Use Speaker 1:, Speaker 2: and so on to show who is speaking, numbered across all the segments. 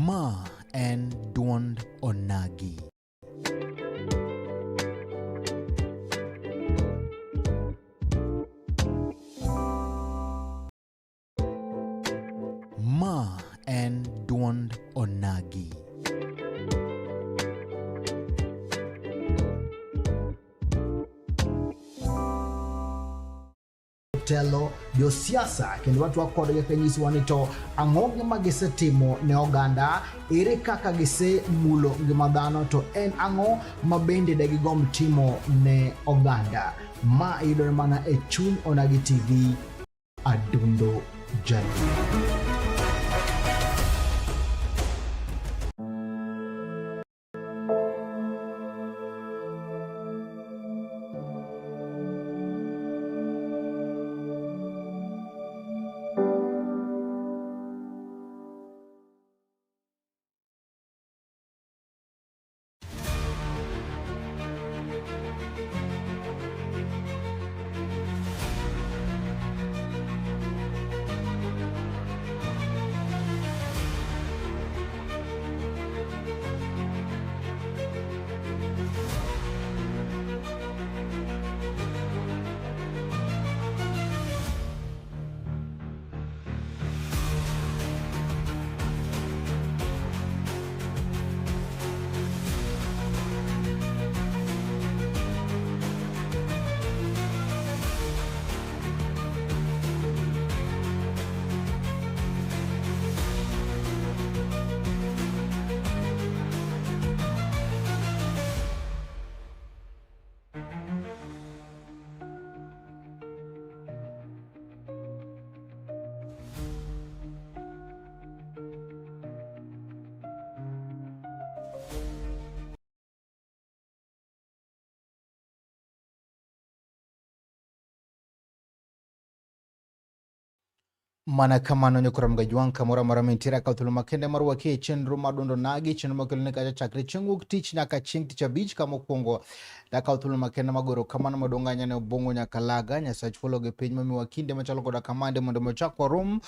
Speaker 1: Ma en duond Onagi. Ma en duond Onagi.
Speaker 2: Jotelo, josiasa kendo watwak kodgi ka nyisowa ni to ang'o gima gisetimo ne oganda, ere kaka gisemulo ngima dhano, to en ang'o ma bende de gigomb timo ne oganda. Ma yudore mana e chuny Onagi TV, Adundo Jaluo.
Speaker 1: Mana kamano nyokora mgajwang' kamoro amora mintiere akawo thuolo makende mar rwaki e chenro mar Duond Onagi, chenro makelo ne kacha chakre chieng' wuok tich nyaka chieng' tich abich kama mokwongo dakawo thuolo makende magoro kamano maduong' ahinya ne Obong'o Nyakalaga, Nyasach polo gi piny mamiwa kinde machalo koda kamande mondo mi ochak warom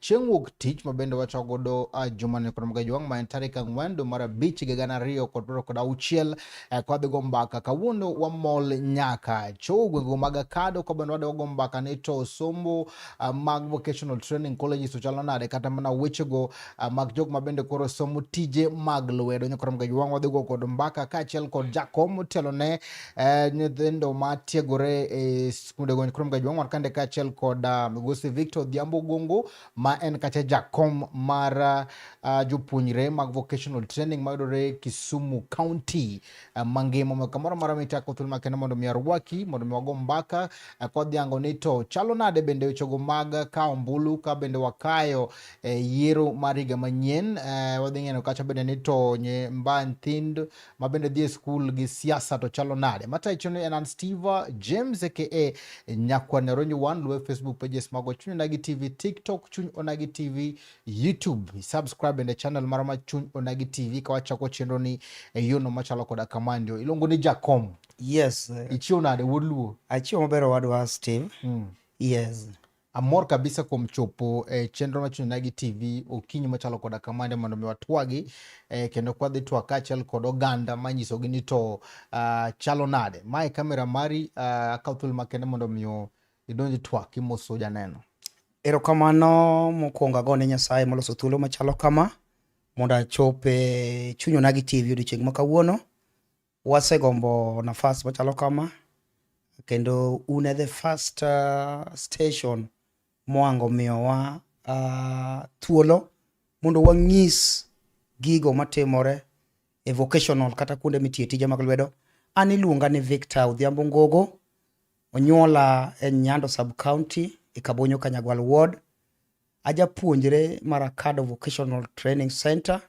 Speaker 1: chieng' wuok tich ma bende wachako godo juma nyokora mgajwang' ma en tarik 4 dwe mar 5 higa 2026 kwadhi go mbaka kawuono wamol nyaka chowo gwengego mag Akado kobende wadhi go mbaka ni to somo mag vocational training colleges to chalo nade kata mana wechego mag jok ma bende koro somo tije mag lwedo nyakoro mgajwang' wadhi go kod mbaka kaachiel kod jakom motelo ne nyithindo ma tiegore e skundego nyakoro mgajwang' wan kande kaachiel kod migosi Victor Odhiambo Gongo ma en kacha jakom mar jopuonjre mag vocational training mayudore Kisumu County mangima. Omiyo kamoro amora michako thuolo makende mondo mi arwaki mondo mi wago mbaka kodhiango ni to chalo nade bende wechego mag kawo ombulu. ombulu ka bende wakayo e yiero mar higa manyien. Wadhi ng'eno kacha bende ni to nye mba nyithind ma bende dhi e skul gi siasa to chalo nade. Matayo chenro en an Steve James aka Nyakwa Nyaronyo 1 luwe Facebook pages magwa Chuny Onagi TV, TikTok Chuny Onagi TV, YouTube. Subscribe bende channel marwa ma Chuny Onagi TV ka wachako chenro ni e yono machalo koda kamandio. Iluongo ni Jakom.
Speaker 3: Yes.
Speaker 1: Ichiew nade wuod Luo?
Speaker 3: Achiew maber owadwa Steve. Yes.
Speaker 1: Amor kabisa kuom chopo e chenro mar Chuny Onagi TV okinyi machalo koda kamande mondo mi watwagi kendo kwadhi twak kaachiel kod oganda manyisogi ni to chalo nade. Mae kamera mari, akaw thuolo makende mondo mi idonj twak imoso janeno.
Speaker 3: Erokamano mokwongo agone Nyasaye moloso thuolo machalo kama mondo achop e Chuny Onagi TV odiochieng' ma kawuono. Wasegombo nafas machalo kama kendo un e the first station moango miyowa thuolo mondo wang'is gigo matimore e vocational kata kuonde mitiye tije mag lwedo. An iluonga ni Victor Odhiambo Ngogo, onyuola e Nyando Sub County e Kabonyo Kanyagwal Ward. Ajapuonjre mar Akado Vocational Training Center.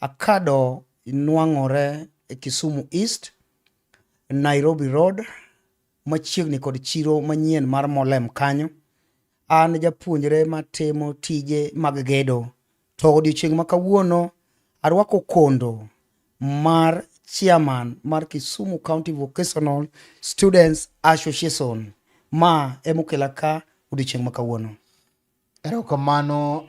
Speaker 3: Akado nwang'ore e Kisumu East, Nairobi Road, machiegni kod chiro manyien mar Molem kanyo. An japuonjre matimo tije mag gedo. To odiochieng' ma kawuono arwako kondo mar chairman mar Kisumu County Vocational Students Association. Ma emokela ka odiochieng' ma kawuono.
Speaker 1: Erokamano.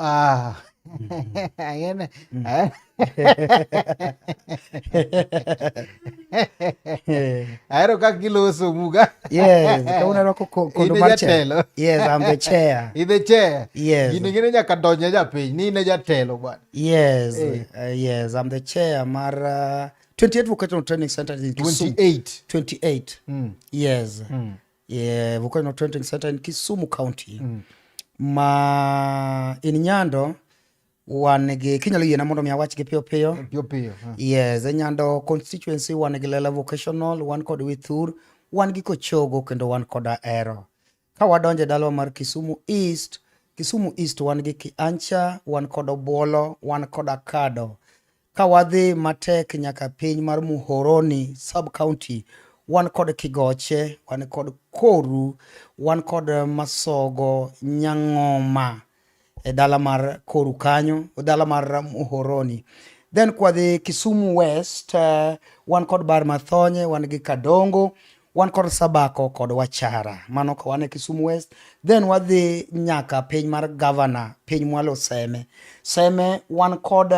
Speaker 1: Ahero kaka giloso Muga.
Speaker 3: Yes, kawuono arwako kondo mar chair. Yes, I'm the chair.
Speaker 1: In the chair.
Speaker 3: Yes.
Speaker 1: Gini gine nyaka donje japiny, ni in e jatelo bwana.
Speaker 3: Yes, yes, I'm the chair mar 28 Vocational Training Center in Kisumu.
Speaker 1: 28.
Speaker 3: 28. Yes. Yeah, Vocational Training Center in Kisumu County. Ma in Nyando wan gi kinyalo yiena mondo mi awach gi piyo piyo.
Speaker 1: Piyo piyo.
Speaker 3: Yes, e Nyando constituency wan gi Lela Vocational, wan kod Withur, wan gi Kochogo kendo wan kod Ahero. Ka wadonjo e dalawa mar Kisumu East, Kisumu East wan gi Kiancha, wan kod Obuolo, wan kod Akado. Ka wadhi matek nyaka piny mar Muhoroni sub county, wan kod Kigoche, wan kod Koru, wan kod Masogo, Nyang'oma e dala mar Koru kanyo, dala mar Muhoroni. Then kwadhi Kisumu West, wan kod Bar Mathonye, wan gi Kadongo, wan kod Sabako kod Wachara. Mano ka wan e Kisumu West. Then wadhi nyaka piny mar governor, piny mwalo Seme. Seme wan kod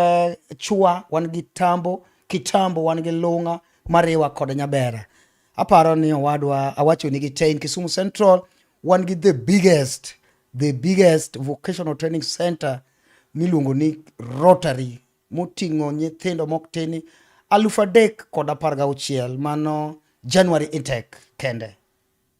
Speaker 3: Chua, wan gi Tambo, Kitambo, wan gi Lunga, Mariwa kod Nyabera. Aparo ni owadwa awacho ni gi te in Kisumu Central, wan gi the biggest vocational training center miluongo ni Rotary, moting'o nyithindo mok tini 3,016, mano January intake kende.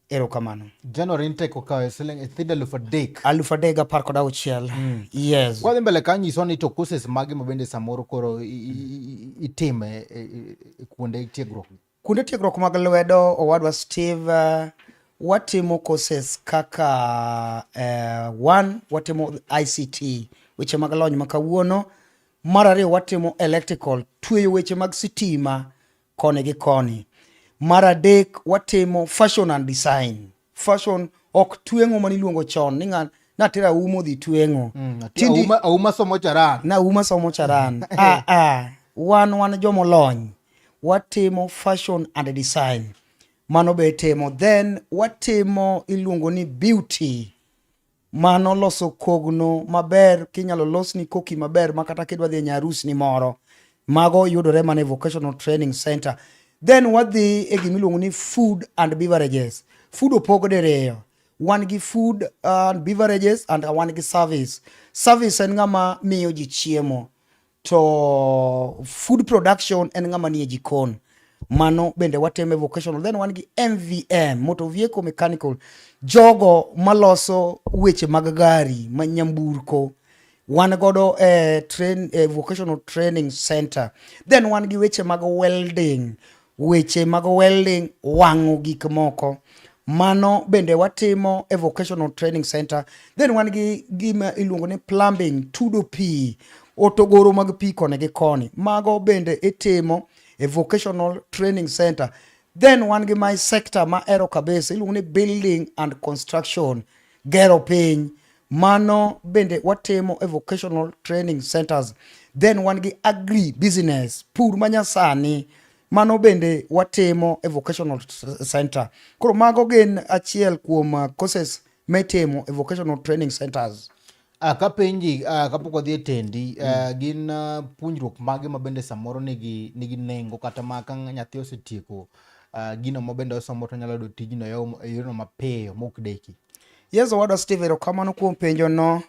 Speaker 3: Erokamano.
Speaker 1: January intake okawo siling nyithindo 3,000.
Speaker 3: 3,016. Yes.
Speaker 1: Kwadhi mbele ka nyiso ni to courses mage ma bende samoro koro itime e kuonde tiegruok.
Speaker 3: Kuonde tiegruok mag lwedo owadwa Steve, watimo courses kaka one, watimo ICT, weche mag lony ma kawuono. Mar ariyo watimo electrical, tweyo weche mag sitima koni gi koni. Mar adek watimo fashion and design. Fashion ok tweng'o maniluongo chon ni ng'an natero aumo dhi tweng'o.
Speaker 1: Tindi, auma somo charan.
Speaker 3: Na auma somo charan. Wan jomolony. Watimo fashion and design. Mano be timo. Then watimo iluongo ni beauty. Mano loso kogno maber, kinyalo losni koki maber ma kata kidwa dhi e nyarus ni moro. Mago yudore mana e Vocational Training Center. Then wadhi e gima iluongo ni food and beverages. Food opog diriyo. Wan gi food and beverages and wan gi service. Service en ng'ama miyo ji chiemo. To food production en ng'ama nie jikon. Mano bende watime vocational. Then wan gi MVM, Motor Vehicle Mechanical. Jogo maloso weche mag gari, ma nyamburko. Wan godo vocational training center. Then wan gi weche mag welding. Weche mag welding, wang'o gik moko. Mano bende watimo e vocational training center. Then wan gi gima iluongo ni plumbing, tudo pi, otogoro mag pi koni gi koni. Mago bende itimo e vocational training center. Then wan gi my sector ma ero kabisa iluongo ni building and construction, gero piny. Mano bende watimo e vocational training centers. Then wan gi agri business, pur manyasani. Mano bende watimo e vocational center. Koro mago gin achiel kuom courses mitimo e vocational training centers.
Speaker 1: Kapenji kapok wadhi e tendi, gin puonjruok mage ma bende samoro nigi nengo kata ma ka nyathi osetieko gino ma bende osomo to onyalo yudo tijno e yorno mapiyo mok deki?
Speaker 3: Yes, owadwa Steve, erokamano kuom penjo no.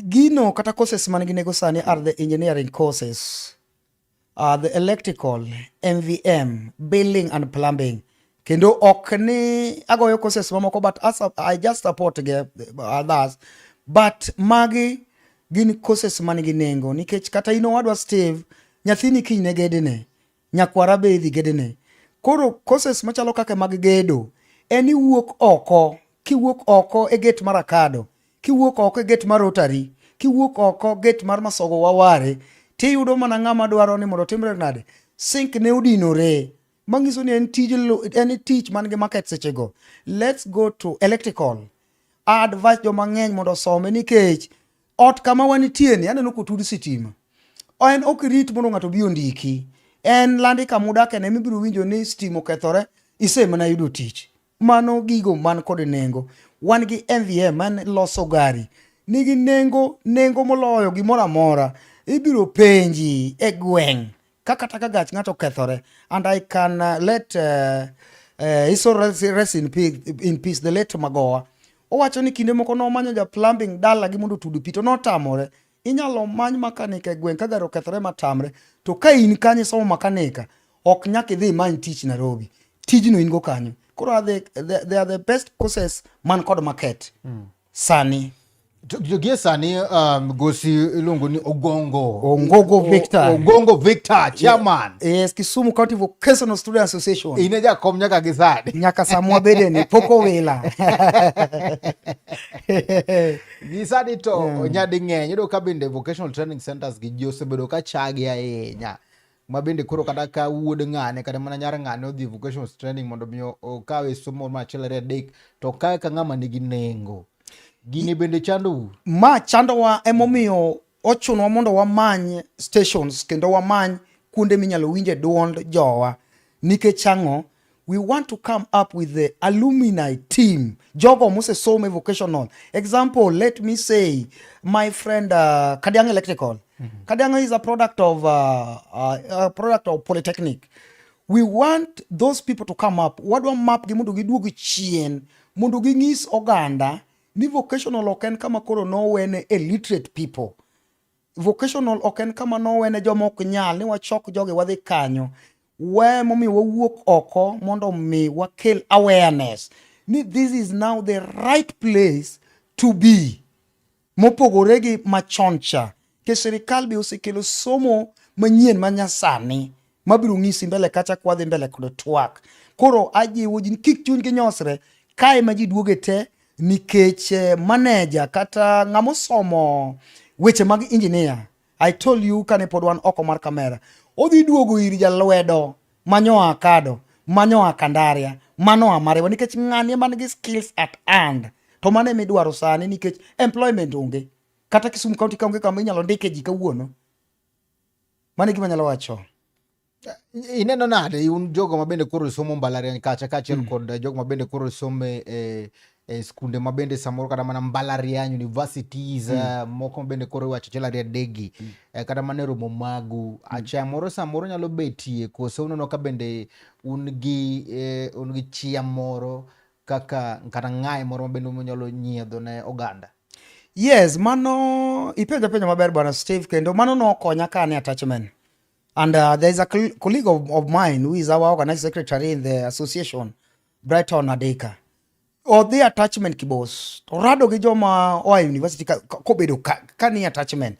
Speaker 3: Gino kata courses man gi nengo sani are the engineering courses, the electrical, MVM, building and plumbing. Kendo ok ni agoyo courses mamoko, but as I just support the others. But magi gin courses man gi nengo nikech kata in, owadwa Steve, nyathini kiny ne gedene, nyakwara be idhi gedene. Koro courses machalo kaka mag gedo en iwuok oko, kiwuok oko e gate mar Akado, kiwuok oko e gate mar Rotary, kiwuok oko gate mar Masogo Waware, tiyudo mana ng'ama dwaro ni mondo otimre nade, sink ne odinore, manyiso ni en tich man gi market sechego. Let's go to electrical. I advise joma ng'eny mondo osome nikech ot kama wanitie ni aneno kotud sitima. En ok rit mondo ng'ato obi ondiki. En landi kama udake ne mibiro winjo ni stima okethore, ise mana yudo tich. Mano gigo man kod nengo. Wan gi MVM man loso gari. Nigi nengo moloyo gimoro amora. Ibiro penji e gweng' ka kata ka gach ng'ato okethore. And I can let Iso rest in peace, the late Magowa. Owacho ni kinde moko nomanyo ja plumbing dalagi mondo otud pi to notamore. Inyalo many makanika e gweng' ka gari okethore matamre. To ka in kanyo isomo makanika, ok nyaka idhi imany tich Nairobi. Tijno in go kanyo. Koro they are the best courses man kod market sani.
Speaker 1: To gie sani, gosi iluongo ni Ogongo.
Speaker 3: Ongogo Victor.
Speaker 1: Ogongo Victor, chairman.
Speaker 3: Yes, Kisumu County Vocational Student Association.
Speaker 1: In e jakom nyaka gi sani.
Speaker 3: Nyaka samwa bede ni pok owila.
Speaker 1: Gi sani to nyadi ng'eny iyudo ka bende vocational training centers gi ji osebedo ka chagi ahinya. Ma bende koro kata ka wuod ng'ane kata mana nyar ng'ane odhi vocational training mondo mi okawe somo mar achiel, ariyo, adek, to okawe ka ng'ama nigi nengo. Gini bende chandou?
Speaker 3: Ma chandowa, emomiyo ochunowa mondo wamany stations kendo wamany kuonde minyalo winje duond jowa. Nikech ang'o? We want to come up with the alumni team, jogo mosesomo e vocational. Example, let me say my friend Kadiang Electrical. Kadiang is a product of polytechnic. We want those people to come up. Wadwa map gi mondo giduog chien mondo ging'is oganda ni vocational ok en kama koro nowene illiterate people. Vocational ok en kama nowene joma ok nyal ni wachok jogi wadhi kanyo. We momiyo wawuok oko mondo mi wakel awareness ni this is now the right place to be, mopogore gi machon cha ke sirikal be osekelo somo manyien manyasani mabiro ng'isi mbele kacha kwadhi mbele kod twak. Koro ajiwo ji ni kik chunygi nyosre kae ma ji duoge te nikech manager kata ng'ama osomo weche mag engineer, I told you kane pod wan oko mar kamera, odhi duogo ir jalwedo manyoa Kado, manyoa Kandaria, manoa Mariwa, nikech ng'ani ema nigi skills at hand. To mano ema idwaro sani nikech employment onge. Kata Kisumu County ka onge kama inyalo ndike ji kawuono. Mano e gima anyalo wacho.
Speaker 1: Ineno nade un jogo ma bende koro somo mbalariany kacha kaachiel kod jogo ma bende koro somo e skunde ma bende samoro kata mana mbalariany universities moko ma bende koro iwacho achiel, ariyo, adek gi, kata mana e romo magu, achaya moro samoro nyalo betie koso uneno ka bende un gi chia moro kaka kata ng'ayi moro ma bende unyalo nyiedho ne oganda?
Speaker 3: Yes, mano ipenjo penjo maber, bwana Steve, kendo mano nokonya ka an e attachment. And there is a colleague of mine who is our organizing secretary in the association, Brighton Adeka. Odhi attachment Kibos. Orado gi joma oa university kobedo ka ni attachment.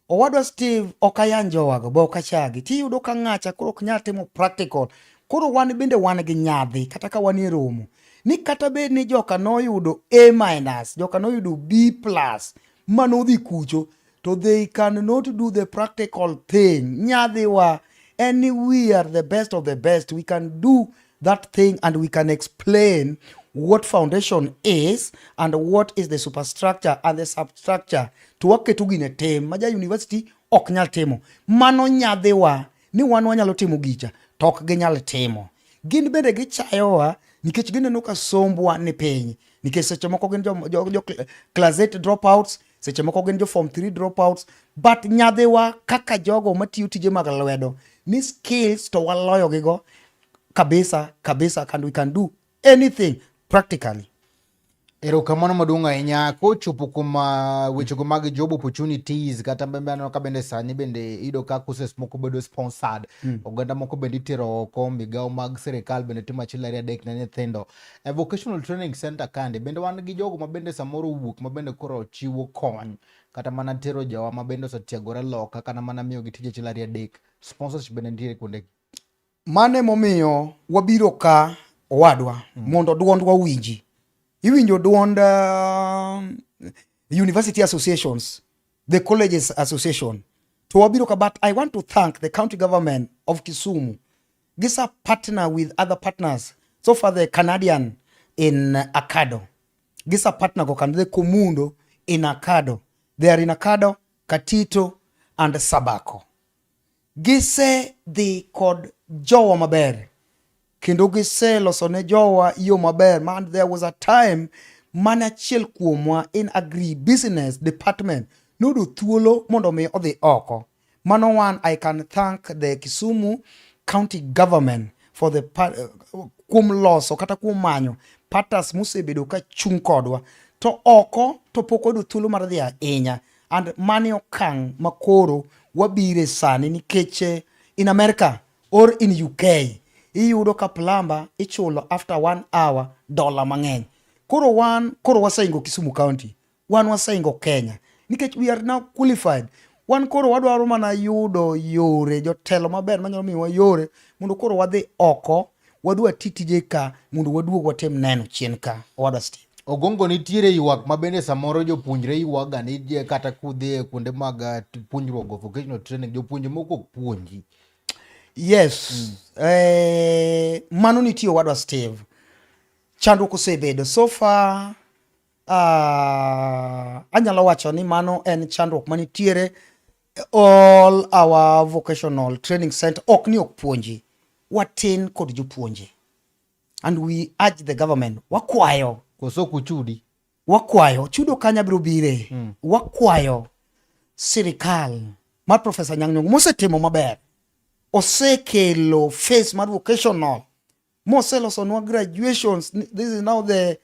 Speaker 3: Owadwa Steve, ok ayany jowago, be ok achagi. Tiyudo ka ng'acha koro ok nyal timo practical. Koro wan bende wan gi nyadhi kata ka wan e romo ni kata bed ni joka noyudo A minus, joka noyudo B plus manodhi kucho to they cannot do the practical thing. Nyadhiwa en ni we are the best of the best. We can do that thing and we can explain what foundation is and what is the superstructure and the substructure to waketo gine tim ma ja university ok nyal timo. Mano nyadhiwa ni wan wanyalo timo gicha to ok ginyal timo. Gin bende gichayowa nikech gineno ka sombwa ni piny nikech seche moko gin jo class 8 dropouts, seche moko gin jo form 3 dropouts, but nyadhiwa kaka jogo matiyo tije mag lwedo ni skills to waloyo gigo kabisa kabisa, and we can do anything practically.
Speaker 1: Erokamano maduong' ahinya kochopo kuom wechego mag job opportunities kata bende aneno ka bende sani bende iyudo ka courses moko bedo sponsored. Oganda moko bende itero oko, migawo mag sirikal bende timo achiel ariyo adek ne nyithindo. E vocational training center kande bende wan gi jogo ma bende samoro owuok ma bende koro chiwo kony kata mana tero jowa ma bende osetiegore loka kata mana miyogi tije achiel ariyo adek. Sponsorship bende nitiere kuonde.
Speaker 3: Mano emomiyo wabiro ka owadwa mondo duondwa owinji. Iwinjo duond university associations, the colleges association. To wabiro ka, but I want to thank the county government of Kisumu. Gisa partner with other partners. So far the Canadian in Akado. Gisa partner go kan the Komundo in Akado. They are in Akado, Katito and Sabako. Gise dhi kod jowa maber kendo giseloso ne jowa yo maber man there was a time mane achiel kuomwa in agri business department noyudo thuolo mondo mi odhi oko. Mano one, I can thank the Kisumu county government for the kuom loso kata kuom manyo partners mosebedo ka chung' kodwa to oko to pok wayudo thuolo mar dhi ahinya. And mani okang' makoro wabire sani nikech in America or in UK iyudo ka plumber ichulo after 1 hour dola mang'eny. Koro wan koro waseingo Kisumu County, wan waseingo Kenya nikech we are now qualified. Wan koro wadwaro mana yudo yore jotelo maber manyalo miyowa yore mondo koro wadhi oko wadhi wati tije ka mondo waduog watim neno chien ka owadwa Steve.
Speaker 1: Ogongo nitiere ywak ma bende samoro jopuonjre ywaga ni kata kudhi e kuonde mag puonjruok go vocational training jopuonje moko ok puonji.
Speaker 3: Yes. Mano nitie owadwa Steve. Chandruok osebedo so far. Anyalo wacho ni mano en chandruok manitiere all our vocational training center. Ok ni ok puonji, watin kod jopuonje and we urge the government, wakwayo
Speaker 1: koso kuchudi
Speaker 3: wakwayo chudo kanya biro bire. Wakwayo sirikal mar Professor Anyang' Nyong'o mosetimo maber, osekelo phase mar vocational moselosonwa graduations. This is now the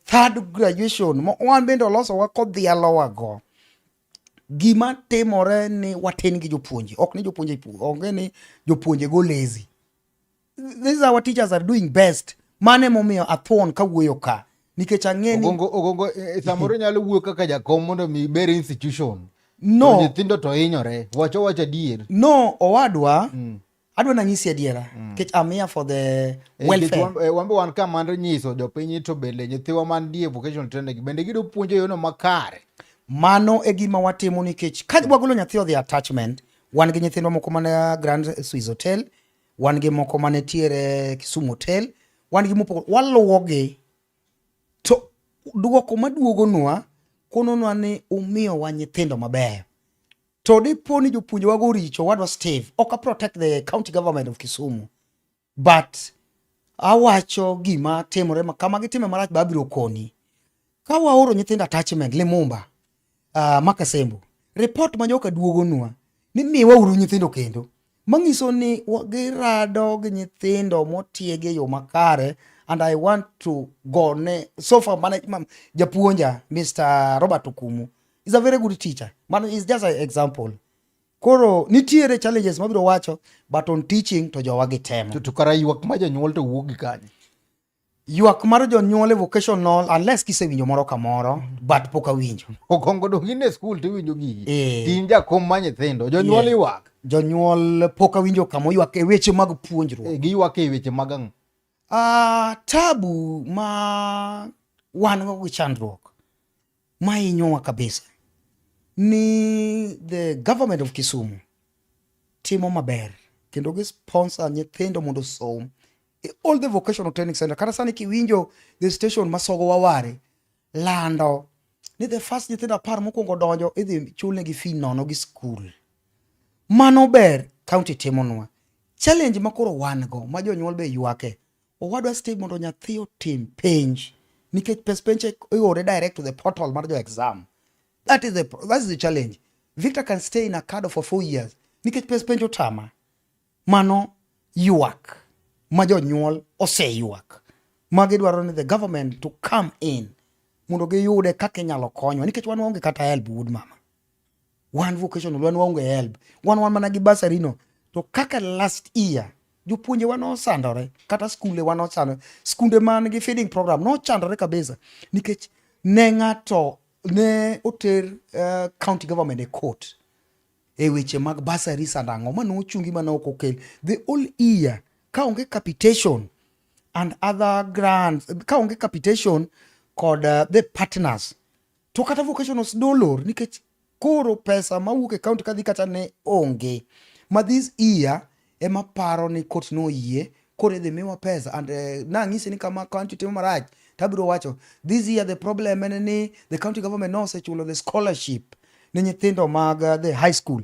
Speaker 3: third graduation wan bende olosowa kodhialowago. Gima timore ni watin gi jopuonje, ok ni jopuonje onge, ni jopuonje go lazy. These our teachers are doing best. Mano emomiyo athuon kawuoyo ka nikech ang'e ni
Speaker 1: Ogongo, samoro nyalo wuoyo kaka jakom mondo mi ber institution.
Speaker 3: No.
Speaker 1: To nyithindo to hinyore. Wacho wacho adier.
Speaker 3: No owadwa, adwa nanyisi adiera nikech I'm here for the welfare.
Speaker 1: Wan be wan ka mar nyiso jopiny to bende nyithiwa man die vocational training bende giyudo puonj e yono makare.
Speaker 3: Mano e gima watimo nikech ka wagolo nyathi odhi attachment, wan gi nyithindwa moko mane Grand Swiss Hotel, wan gi moko manitiere Kisumu Hotel, wan gi mopogore, waluwogi to duoko maduogonwa kononwa ni umiyowa nyithindo mabeyo. To dipo ni jopuonje wago richo, wadwa Steve, ok a protect the county government of Kisumu, but awacho gima timore ma kama gitime marach ba abiro koni. Ka waoro nyithindo attachment Limumba, Makasembo, report ma joka duogonwa ni miwa uru nyithindo kendo manyiso ni girado gi nyithindo motiegi e yo makare. And I want to go ne so far management japuonja Mr. Robert Okumu is a very good teacher. Mano is just an example. Koro nitiere challenges mabiro wacho, but on teaching to jowa gitemo.
Speaker 1: To kara ywak ma jonyuol to wuok gi kanye?
Speaker 3: Ywak mar jonyuol e vocational, unless kisewinjo moro kamoro, but pok awinjo.
Speaker 1: Ogongo dong in e skul tiwinjo gigi. Tin jakom ma nyithindo, jonyuol ywak.
Speaker 3: Jonyuol pok awinjo kama oywak e weche mag puonjruok.
Speaker 1: E, giywak e weche mag ang'o?
Speaker 3: Tabu ma wan go gi chandruok ma hinyowa kabisa ni the government of Kisumu timo maber kendo gi sponsor nyithindo mondo osom e all the vocational training center. Kata sani kiwinjo the station ma Sogo Waware lando ni the first nyithindo 10 mokwongo donjo idhi chulnegi fee nono gi school. Mano ber county timonwa. Challenge ma koro wan go ma jonyuol be ywake, owadwa Steve, mondo nyathi otim penj nikech pes penj iore direct to the portal mar jo exam. That is the challenge. Victor can stay in Akado for 4 years nikech pes penj otama. Mano ywak ma jonyuol oseywak ma gidwaro ni the government to come in mondo giyude kaka inyalo konywa nikech wan waonge kata help. Wuod mama, wan vocational, wan waonge help, wan mana gi bursary no. To kaka last year jopuonje wa nosandore, kata skunde wa nosandore, skunde man gi feeding program nochandore kabisa nikech ne ng'ato ne oter county government e court e weche mag bursary sandang'o ma nochungi ma ok okel the whole year ka onge capitation and other grants, ka onge capitation kod the partners, to kata vocationals dolor nikech koro pesa mawuok e county kadhi kacha ne onge. Ma this year ema paro ni court noyie koro idhi miwa pesa and nang'isi ni kama county timo marach tabiro wacho this year the problem en ni the county government nosechulo the scholarship ne nyithindo mag the high school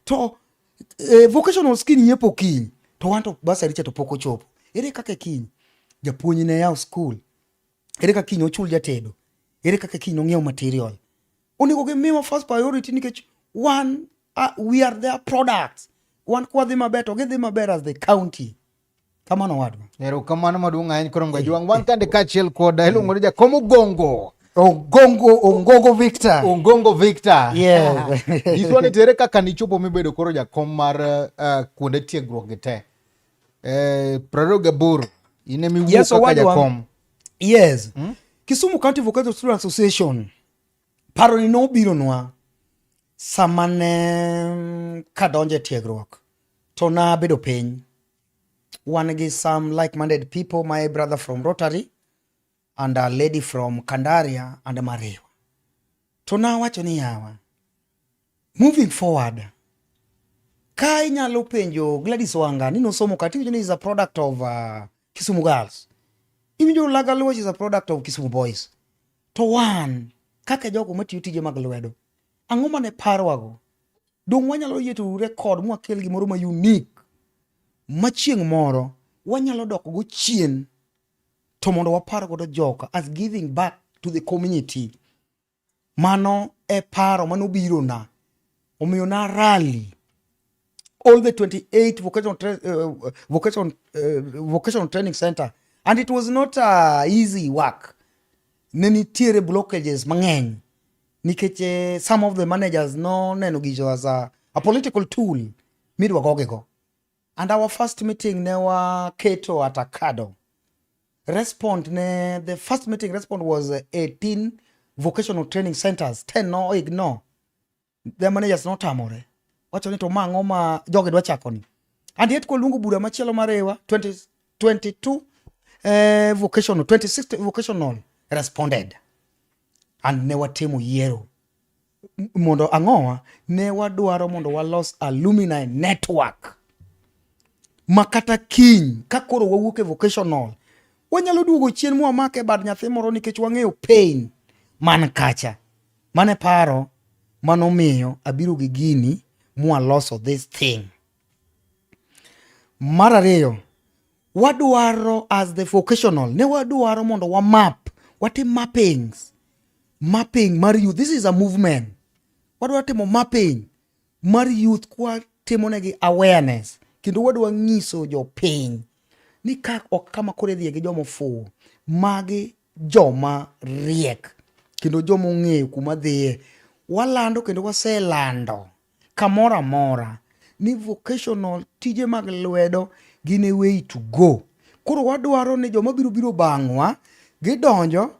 Speaker 3: to vocational kiny nyiepo kiny to wan to bursary cha to pok ochopo. Ere kaka kiny japuonj ne yaw school? Ere kaka kiny ochul jatedo? Ere kaka kiny ong'iew material? Onego gimiwa first priority nikech wan we are their products. Wan kwadhi maber to gidhi maber as the county. Kamano, wadwa.
Speaker 1: Erokamano maduong' ahinya. Koro Ngajwang' wan kande kaachiel koda iluongo ni Jakom Ogongo.
Speaker 3: Ogongo, Ongogo Victor.
Speaker 1: Ongongo Victor.
Speaker 3: Yes.
Speaker 1: Nyiswa ni tere kaka nichopo mibedo koro jakom mar kuonde tiegruok gi te. 28 in ema iwuok
Speaker 3: Yes,
Speaker 1: kaka
Speaker 3: owadwa.
Speaker 1: jakom.
Speaker 3: Yes. Kisumu County Vocational Student Association paro ni nobironwa sama ne kadonjo e tiegruok to nabedo piny wan gi some like-minded people, my brother from Rotary and a lady from Kandaria and Marewa, to nawacho ni yawa, moving forward ka inyalo penjo Gladys Wanga ni nosomo kata iwinjo ni is a product of Kisumu Girls, iwinjo Laga Luoch is a product of Kisumu Boys, to wan kaka jogo matiyo tije mag lwedo, ang'o mane parwago? Dong wanyalo yie to record mwakel gimoro ma unique ma chieng' moro wanyalo dok go chien to mondo wapar godo joka as giving back to the community. Mano e paro manobirona, omiyo na rally all the 28 vocational training center, and it was not easy work. Ne nitiere blockages mang'eny nikech some of the managers noneno gicho as a political tool midwa gogigo. And our first meeting ne waketo at Akado. Respond ne the first meeting, respond was 18 vocational training centers, 10 no ignore the managers, notamore wacho ni to ma ang'o ma jogi dwa chako ni. And yet koluongo bura machielo marewa 20, 22 vocational, 26 vocational responded and ne watimo yiero mondo ang'owa ne wadwaro mondo walos alumni network ma kata kiny ka koro wawuok e vocational wanyalo duogo chien mwamake bad nyathi moro nikech wang'eyo pain man kacha. Mane paro manomiyo abiro gi gini mwaloso this thing. Mar ariyo, wadwaro as the vocational ne wadwaro mondo wamap, watim mappings, mapping mar youth. This is a movement. Wadwaro timo mapping mar youth kwa timonegi awareness kendo wadwa nyiso jopiny ni ka ok kama koro idhiye gi joma ofuwo, magi joma riek kendo joma ong'eyo kuma dhiye. Walando kendo waselando kamoro amora ni vocational, tije mag lwedo gin e way to go. Koro wadwaro ni joma biro biro bang'wa gidonjo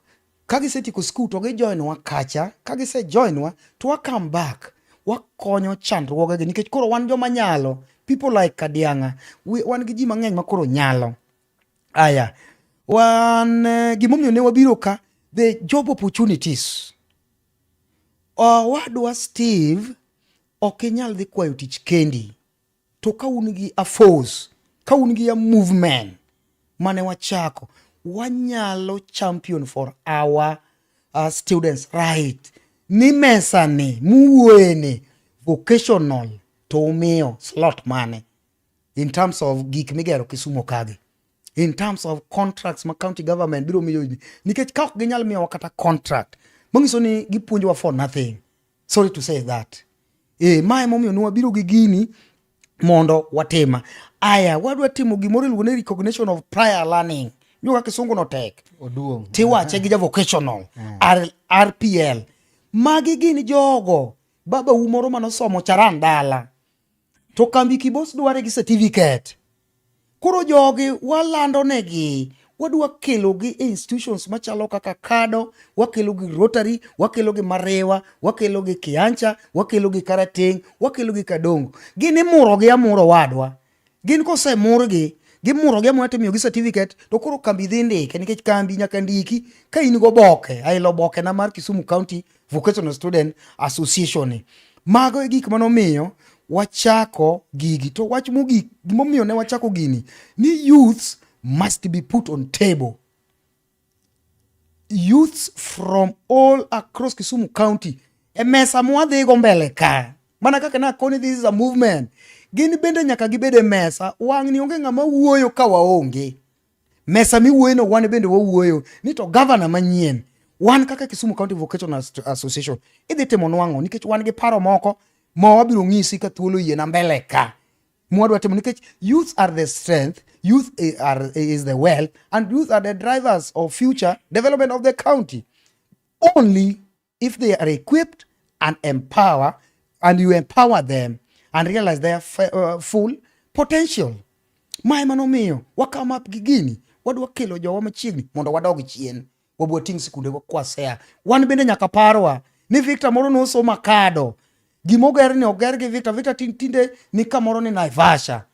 Speaker 3: ka gisetieko skul to gijoin wa kacha, ka gisejoin wa to wa come back. Wakonyo chandruogegi nikech koro wan joma nyalo. People like Kadianga, wan gi ji mang'eny ma koro nyalo. Aya, wan gimomiyo ne wabiro ka, the job opportunities. Owadwa Steve, ok inyal dhi kwayo tich kendi. To ka un gi a force, ka un gi a movement mane wachako, wanyalo champion for our students right. Ni mesa ni muwuoye ni vocational to umiyo slot mane in terms of gik migero Kisumu kagi, in terms of contracts ma county government biro miyo, nikech ka ok ginyal miyowa kata contract, manyiso ni gipuonjowa for nothing. Sorry to say that. Ma emomiyo ne wabiro gi gini mondo watima. Aya, wadwa timo gimoro iluongo ni recognition of prior learning. Iwinjo ka kisungu no tek.
Speaker 1: Oduong'.
Speaker 3: Tiwache gi ja vocational RPL. Magi gin jogo baba u moro manosomo charan dala. To kambi Kibos dware gi certificate. Koro jogi walando negi, wadwa kelo gi institutions machalo kaka Kado, wakelo gi Rotary, wakelo gi Mariwa, wakelo gi Kiancha, wakelo gi Karateng', wakelo gi Kadongo. Gin imuro gi amuro wadwa. Gin kosemurgi, gimuro gi amura timiyo gi certificate, to koro kambi dhi ndike nikech kambi nyaka ndiki ka in goboke, ailo oboke na mar Kisumu County Vocational Student Association ni. Mago e gik manomiyo wachako gigi. To wach mogik, gimomiyo ne wachako gini, ni youths must be put on table. Youths from all across Kisumu County e mesa mwadhigo mbele ka. Mana kaka nakoni this is a movement. Gin bende nyaka gibed e mesa. Wang'ni onge ng'ama wuoyo ka waonge. Mesa miwuoyo no wan bende wawuoyo ni to governor manyien wan kaka Kisumu County Vocational Association idhi timo nwang'o nikech wan gi paro moko ma wabiro ng'isi ka thuolo yiena mbele ka mwadwa timo nikech youth are the strength, youth is the wealth, and youth are the drivers of future development of the county only if they are equipped and empower and you empower them and realize their full potential. Ma ema nomiyo wa come up gi gini, wadwa kelo jowa machiegni mondo wadog chien, wabwa ting' sikunde wa kwasea. Wan bende nyaka parwa ni Victor moro nosomo Kado, gimoger ni oger gi Victor. Victor tinde ni kamoro ni Naivasha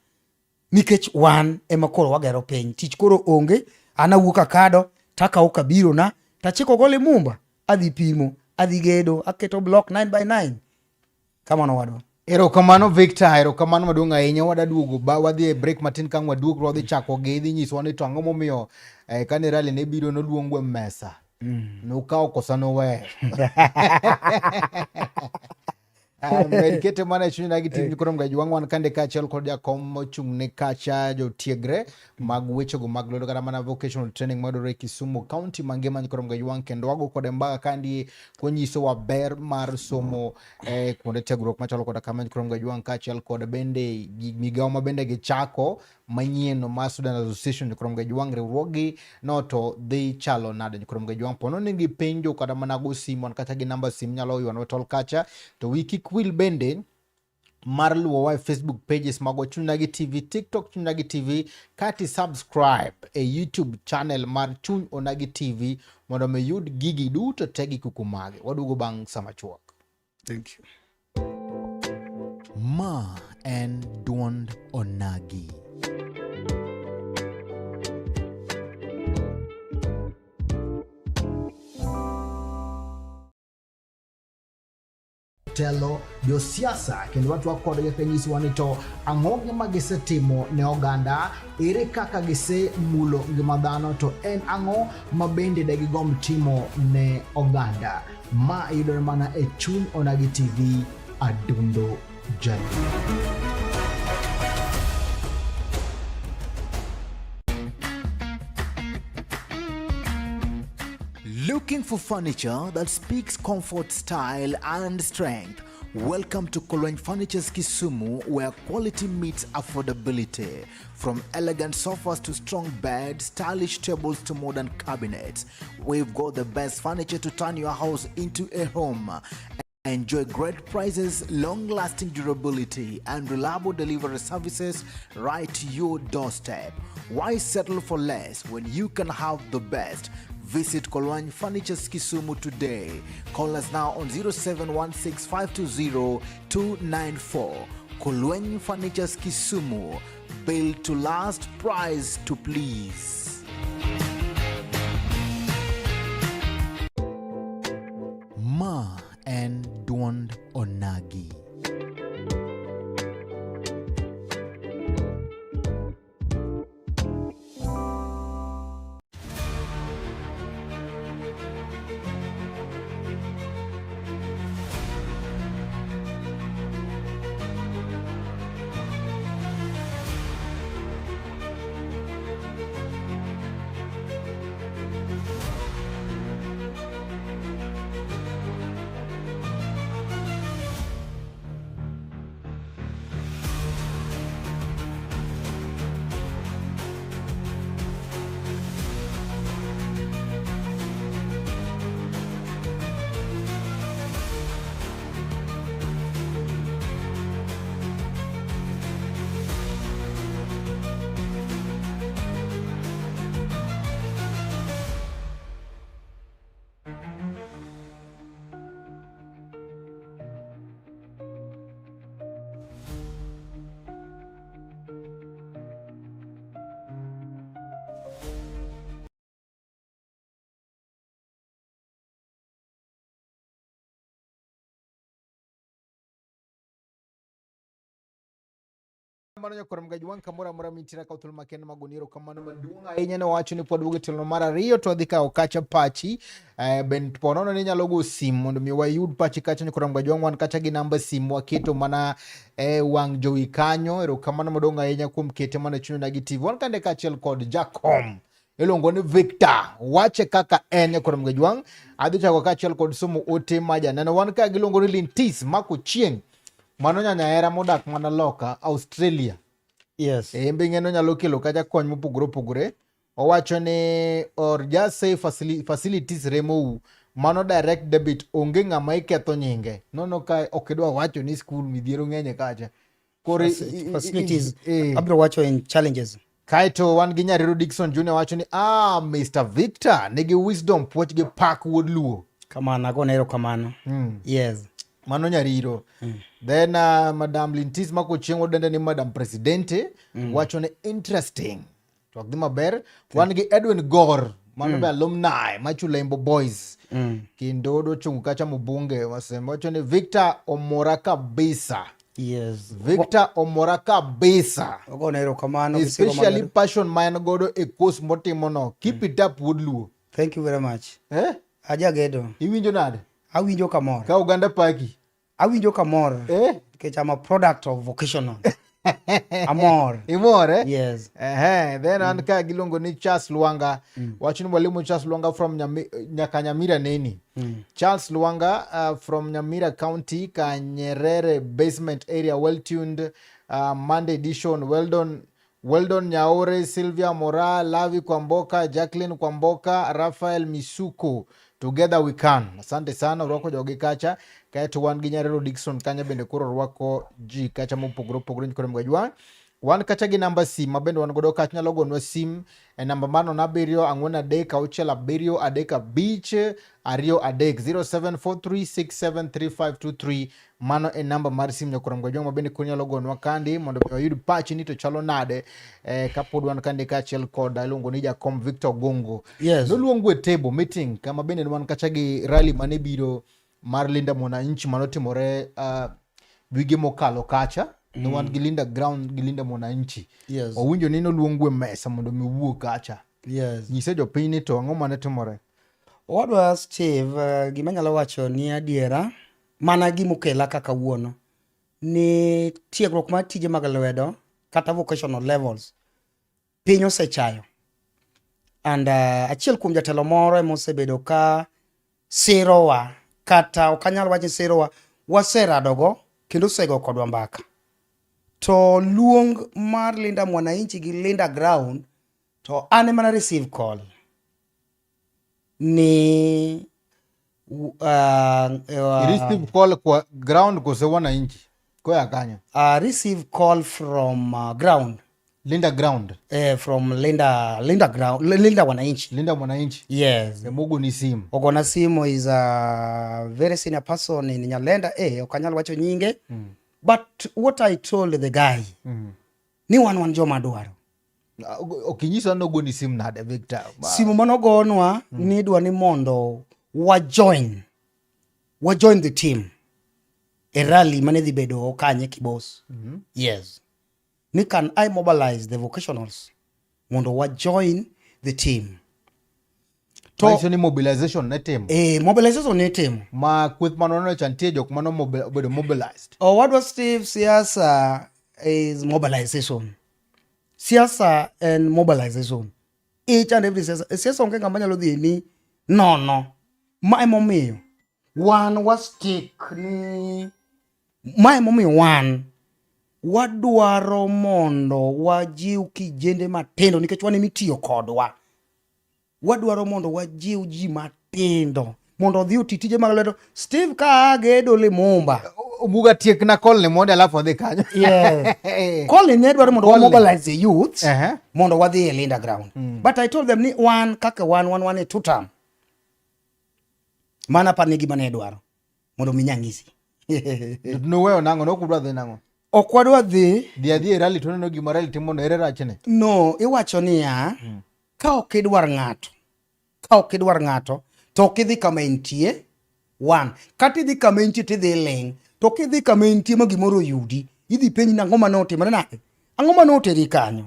Speaker 3: nikech wan ema koro wagero piny. Tich koro onge, an awuok Akado takawo kabiro na tachiko go Limumba, adhi pimo, adhi gedo, aketo block 9 by 9. Kamano wadwa.
Speaker 1: Erokamano Victor, erokamano maduong' ahinya. Wadaduogo ba wadhi e break matin ka waduog wadhi chako gi idhi nyisowa ni to ang'o momiyo kane rally ne biro noluongu e mesa. Nukawo kosa nuweyo. Med kete mana e chuny gi tim koro mga wang' wan kande kaachiel kod jakom mochung' ne kacha jotiegre mag wechego mag lwedo kata mana vocational training mayudore e Kisumu County mangima koro mga wang' kendo wago kode mbaka kandi konyisowa ber mar somo kuonde tiegruok machalo koda kama koro mga wang' kaachiel kod bende migawo ma bende gichako manyien mar Student Association koro mga wang' riwruoggi no to dhi chalo nade koro mga wang' pono ni gi penjo kata mana go simu kata gi namba simu nyalo ywanwa tol kacha to wi kik wil bende mar luwowa e Facebook pages magwa Chuny Onagi TV, TikTok Chuny Onagi TV, kati subscribe e YouTube channel mar Chuny Onagi TV mondo mi yud gigi duto te gi kuku mage. Waduogo bang' sama chuok.
Speaker 3: Thank you.
Speaker 1: Ma en duond Onagi.
Speaker 2: Telo josiasa kendo watwak kodgi ka nyisowa ni to ang'o gima gisetimo ne oganda, ere kaka gisemulo ngima dhano, to en ang'o ma bende degigomb timo ne oganda. Ma yudore mana e Chuny Onagi TV, Adundo Jaluo.
Speaker 1: Looking for furniture that speaks comfort, style, and strength? Welcome to Kolweny Furnitures Kisumu, where quality meets affordability. From elegant sofas to strong beds, stylish tables to modern cabinets, we've got the best furniture to turn your house into a home. Enjoy great prices, long-lasting durability, and reliable delivery services right to your doorstep. Why settle for less when you can have the best?
Speaker 2: Visit Kolwany Furnitures Kisumu today. Call us now on 0716 520 294. Kolwany Furnitures Kisumu. Built to last, price to please. Ma en duond onagi. Mano nyakoro mgaji wang' kamoro amora mintiere ka thuolo makende mag oniero kamano maduong' ahinya ne wacho ni pod wuok e tielo mar ariyo to wadhi kawo kacha pachi ben po nono ni inyalo go sim mondo mi wayud pachi kacha nyakoro mgaji wang' wan kacha gi namba sim waketo mana e wang' jowi kanyo. Erokamano madongo ahinya kuom kete mana e chuny Onagi TV. Wan kande kaachiel kod Jakom iluongo ni Victor, wache kaka en nyakoro mgaji wang'. Adhi chako kaachiel kod somo ote ma janeno. Wan ka giluongo ni Lintis Mako Chieng', mano nyanyahera modak mana loka Australia.
Speaker 3: Yes.
Speaker 1: En be ing'e nyalo kelo kacha kony mopogore opogore. Owacho ni or just say facilities remou mano direct debit onge ng'ama iketho nyinge. Nono ka ok idwa wacho ni skul midhiero ng'enye kacha. Koro
Speaker 3: Facilities abiro wacho in challenges.
Speaker 1: Kaeto wan gi Nyariro Dickson Junior wacho ni Mr. Victor nigi wisdom puoch gi pak wuod Luo.
Speaker 3: Kamano, agone erokamano. Yes.
Speaker 1: Mano Nyariro. Then Madam Lintis Mako Chieng' wadende ni Madam Presidente wacho ni interesting. Twak dhi maber. Wan gi Edwin Gor mano be alumni ma Chulembo Boys. Kendo dochungo kacha mbunge wasema wacho ni Victor omora kabisa.
Speaker 3: Yes.
Speaker 1: Victor omora kabisa.
Speaker 3: Ogone erokamano.
Speaker 1: Especially passion ma en godo e course motimo no. Keep it up wuod Luo.
Speaker 3: Thank you very much.
Speaker 1: Eh?
Speaker 3: Ajagedo.
Speaker 1: Iwinjo nade?
Speaker 3: Awinjo kamor.
Speaker 1: Ka oganda paki.
Speaker 3: Awinjo kamor.
Speaker 1: Eh?
Speaker 3: Nikech I'm a product of vocational. Amor.
Speaker 1: Imor, eh?
Speaker 3: Yes.
Speaker 1: Then an ka giluongo ni Charles Luanga. Wacho ni mwalimu Charles Luanga from nyaka Nyamira neni. Charles Luanga from Nyamira County, Kanyerere basement area, well tuned, Monday edition. Well done. Well done Nyaore, Sylvia Mora, Lavi Kwamboka, Jacqueline Kwamboka, Raphael Misuko. Together we can. Asante sana urwako jogi kacha. Kaeto wan gi Nyarero Dickson kanya bende koro rwako ji kacha mopogore opogore nyikore mgajwa. Wan kacha gi namba sim ma bende wan godo kacha nyalo gonwa sim e namba mar nono abiriyo ang'wen adek auchiel abiriyo adek abich ariyo adek 0743673523. Mano e namba mar sim nyakoro mgajwa ma bende koro nyalo gonwa kandi mondo mi wayud pachi ni to chalo nade kapod wan kandi kaachiel kod iluongo ni Jakom Victor Ogongo.
Speaker 3: Yes.
Speaker 1: Noluongo e table meeting kama bende ne wan kacha gi rally mane biro mar Linda Mwananchi manotimore wige mokalo kacha. Ne wan gi Linda Ground gi Linda Mwananchi.
Speaker 3: Yes.
Speaker 1: Owinjo ni noluongo e mesa mondo mi wuo kacha.
Speaker 3: Yes.
Speaker 1: Nyise jopiny ni to ang'o mane timore?
Speaker 3: Owadwa Steve, gima anyalo wacho ni adiera mana gimokela kaka wuono ni tiegruok mar tije mag lwedo kata vocational levels piny osechayo. And achiel kuom jatelo moro ema osebedo ka sirowa kata ok anyal wacho ni sirowa, waseradogo kendo osego kodwa mbaka. To luong mar Linda Mwananchi gi Linda Ground to an ema na receive call ni
Speaker 1: receive call kwa ground kose wananchi koya kanyo?
Speaker 3: Receive call from ground.
Speaker 1: Linda Ground.
Speaker 3: Eh, from Linda Linda Ground Linda Wananchi.
Speaker 1: Linda Mwananchi.
Speaker 3: Yes.
Speaker 1: Emogoni simu.
Speaker 3: Ogona simu is a very senior person in Nyalenda. Eh, ok anyal wacho nyinge. But what I told the guy ni wan wan joma dwaro.
Speaker 1: Ok inyisa ni ogoni simu nade Victor?
Speaker 3: Simu manogonwa ni idwa ni mondo wa join wa join the team e rally mane dhi bedo kanye Kibos. Yes. Ni can I mobilize the vocationals mondo wa join the team.
Speaker 1: To manyiso ni mobilization ne timo.
Speaker 3: Eh, mobilization ne timo.
Speaker 1: Ma kweth mane waneno cha nitie jok mane obedo mobilized.
Speaker 3: Owadwa Steve, siasa is mobilization. Siasa en mobilization. Each and every siasa, siasa onge ng'ama nyalo dhi ni nono. Ma emomiyo wan wa stick ni ma emomiyo wan wadwaro mondo wajiw kijende matindo nikech wan emitiyo kodwa. Wadwaro mondo wajiw ji matindo mondo odhi oti tije mag lwedo. Steve ka a gedo Limumba.
Speaker 1: Omuga tiekna call ni mondo alafu adhi kanyo.
Speaker 3: Yeah. Colin ne dwaro mondo
Speaker 1: Colin.
Speaker 3: mobilize the youths mondo wadhi e Linda ground. But I told them ni wan kaka wan wan wan e two term. Mana par ni gima ne dwaro mondo mi nyang'isi.
Speaker 1: Nuweyo nang'o? Nokudwa dhi nang'o?
Speaker 3: Ok wadwa dhi.
Speaker 1: Dhi adhi e rally to neno gima rally timo no ere rachne?
Speaker 3: No, iwacho niya, ka ok idwar ng'ato, ka ok idwar ng'ato, to ok idhi kama entie, one. Kata idhi kama entie tidhi iling', to kidhi kama entie ma gimoro oyudi, idhi penji ni ang'o mane otimore nade? Ang'o mane oteri kanyo?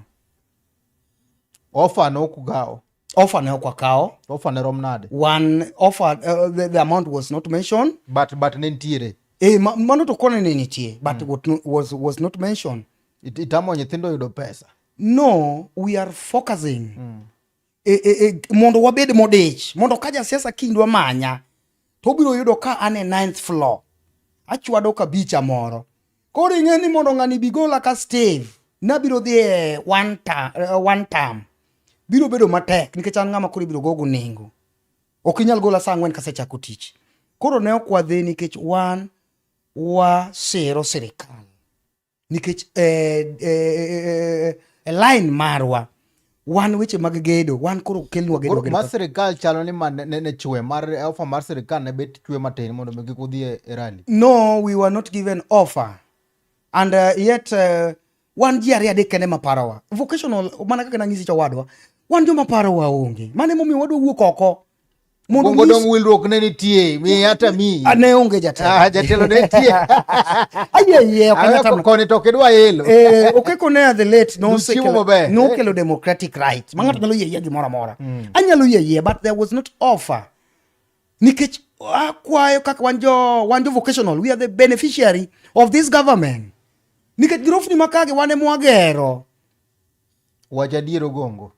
Speaker 1: Offer ne ok ukawo.
Speaker 3: Offer ne ok wakawo.
Speaker 1: Offer ne rom nade?
Speaker 3: One offer, the amount was not mentioned.
Speaker 1: But ne nitiere.
Speaker 3: Eh, mano to kone ne nitie, but what no, was not mentioned.
Speaker 1: Itamo nyithindo yudo pesa.
Speaker 3: No, we are focusing. E, mondo wabed modich, mondo ka jasiasa kiny dwa manya, to obiro yudo ka an e ninth floor. Achwado kabicha moro. Koro ing'e ni mondo ng'ani bi gola ka Steve, nabiro dhi e one term. Biro bedo matek nikech an ng'ama koro ibiro gogo nengo. Ok inyal gola saa 4 kasechako tich. Koro ne ok wadhi nikech wan wasiro sirikal. Nikech e line marwa wan weche mag gedo wan koro kelnwa gedo, gedo.
Speaker 1: Mar sirikal chalo ni ma ne chwe mar offer mar sirikal ne bet chwe matin mondo mi kik udhi e rally.
Speaker 3: No, we were not given offer. And yet wan ji ariyo adek kende maparowa. Vocational mana kaka nang'isi cha wadwa, wan joma parowa onge. Mano emomiyo wadwa wuok oko. Mondo
Speaker 1: Bongo dong wilruok ne nitie, mi hata mi.
Speaker 3: Ah, ne onge jatelo.
Speaker 1: Ah, jatelo ne nitie.
Speaker 3: Aye, ok anyal tamo.
Speaker 1: Koni to ok idwa elo.
Speaker 3: Eh, Okeko ne the late no
Speaker 1: Chiemo maber.
Speaker 3: nokelo democratic right. Ma ng'ato nyalo yie yie gimoro amora. Anyalo yie yie but there was not offer. Nikech akwayo kaka wan jo vocational, we are the beneficiary of this government. Nikech girofni makagi wan ema wagero.
Speaker 1: Wach adier Ogongo.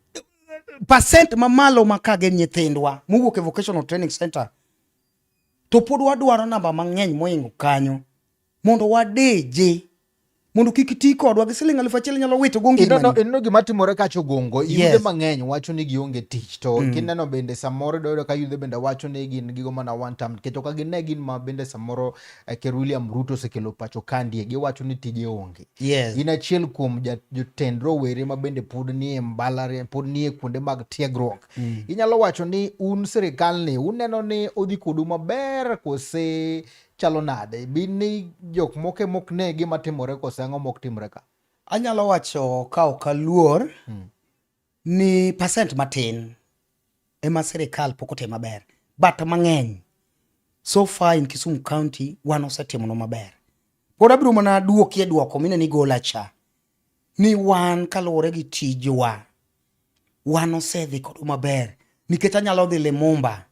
Speaker 3: Percent mamalo makage nyithindwa mowuok e vocational training center to pod wadwaro namba mang'eny moingo kanyo mondo wadeje mondo kik ti kodwa gi siling 1000 nyalo wito go ngimani.
Speaker 1: Ineno gima timore kacha Ogongo, yudhe mang'eny wacho ni gionge tich to kineno bende samoro idwa ka yudhe bende wacho ni gin gigo mana one term nikech ok gine gin ma bende samoro Ker William Ruto osekelo pacho kandie giwacho ni tije onge. In achiel kuom jotend rowere ma bende pod nie mbalariany, pod nie kuonde mag tiegruok. Inyalo wacho ni un sirikal ni uneno ni odhi kodu maber kose chalo nade? Bin ni jok moko mok ne gima timore kose ang'o mok timore ka?
Speaker 3: Anyalo wacho ka ok aluor ni percent matin ema sirikal pok otimo maber but mang'eny so far in Kisumu County wan osetimonu maber. Pod abiro mana duokie duoko mine ni gola cha ni wan kaluwore gi tijwa wan osedhi kodwa maber nikech anyalo dhi Limumba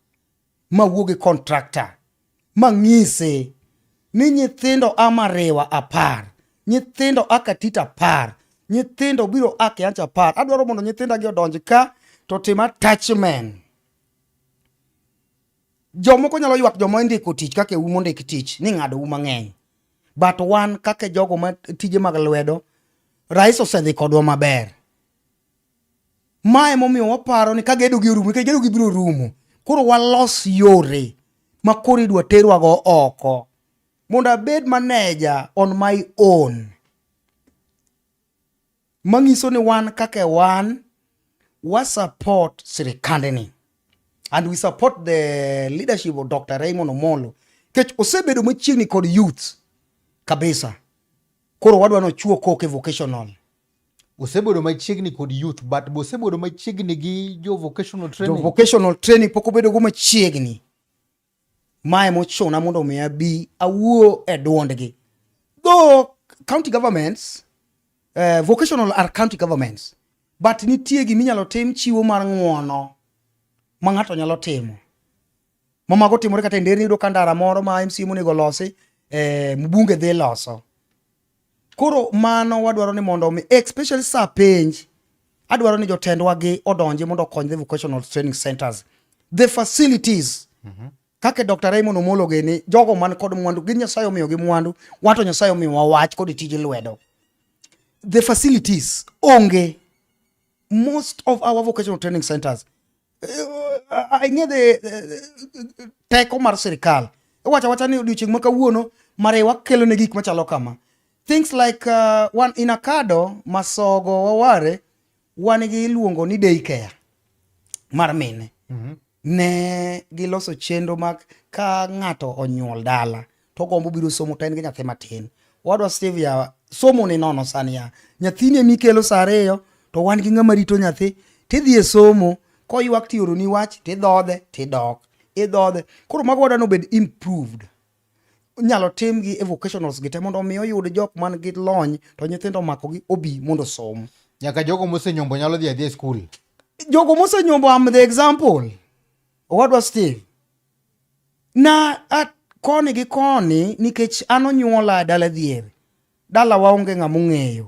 Speaker 3: mawuo gi contractor mang'ise ni nyithindo a Mariwa 10, nyithindo a Katito 10, nyithindo biro a Kiancha 10. Adwaro mondo nyithinda gi odonj ka to tim attachment. Jomoko nyalo ywak joma indiko tich kaka u mondik tich ni ng'ado u mang'eny. But wan kaka jogo ma tije mag lwedo, rais osedhi kodwa maber. Ma emomiyo waparo ni ka gedo gi orumo, nikech gedo gi biro rumo. Koro walos yore ma koro idwa terwago oko. Mondo abed manager on my own. Manyiso ni wan kaka wan wa support sirikandni and we support the leadership of Dr. Raymond Omolo nikech osebedo machiegni kod youth kabisa. Koro wadwa nochuo koke vocational.
Speaker 1: Osebedo machiegni kod youth but bosebedo machiegni gi jo vocational training.
Speaker 3: Jo vocational training pok obedo go machiegni. Mae mochuna mondo mi abi awuo e duondgi. Though county governments, vocational are county governments, but nitie giminyalo tim chiwo mar ng'uono ma ng'ato nyalo timo. Ma mago timore kata e nderni iyudo ka ndara moro ma MCA monego olosi, mbunge dhi loso. Koro mano wadwaro ni mondo mi, especially sa penj, adwaro ni jotendwa gi odonji mondo okony the vocational training centers. The facilities. Kaka Dr. Raymond Omolo gini, jogo man kod mwandu, gin Nyasaye omiyogi mwandu, wato Nyasaye omiyowa wach kod tij lwedo. The facilities onge. Most of our vocational training centers, ing'e the teko mar sirikal. Iwacho awacha ni odiochieng' ma kawuono Mariwa kelo ne gik machalo kama. Things like one in Akado, Masogo, Waware, wan gi iluongo ni day care mar mine. Ne giloso chenro mag ka ng'ato onyuol dala to ogombo biro somo to en gi nyathi matin. Owadwa Steve ya somo ni nono sani ya. Nyathini ema ikelo saa 2 to wan gi ng'ama rito nyathi tidhi e somo koywak tioroni wach tidhodhe tidok idhodhe. Koro mago wadwa ni obed improved. Inyalo timgi e vocationals gi te mondo omi oyud jok man gi lony to nyithindo omakogi obi mondo osom.
Speaker 1: Nyaka jogo mosenyombo nyalo dhi adhiya e skul.
Speaker 3: Jogo mosenyombo, am the example. Owadwa Steve. Na at koni gi koni nikech an onyuola e dala dhier. Dalawa onge ng'ama ong'eyo.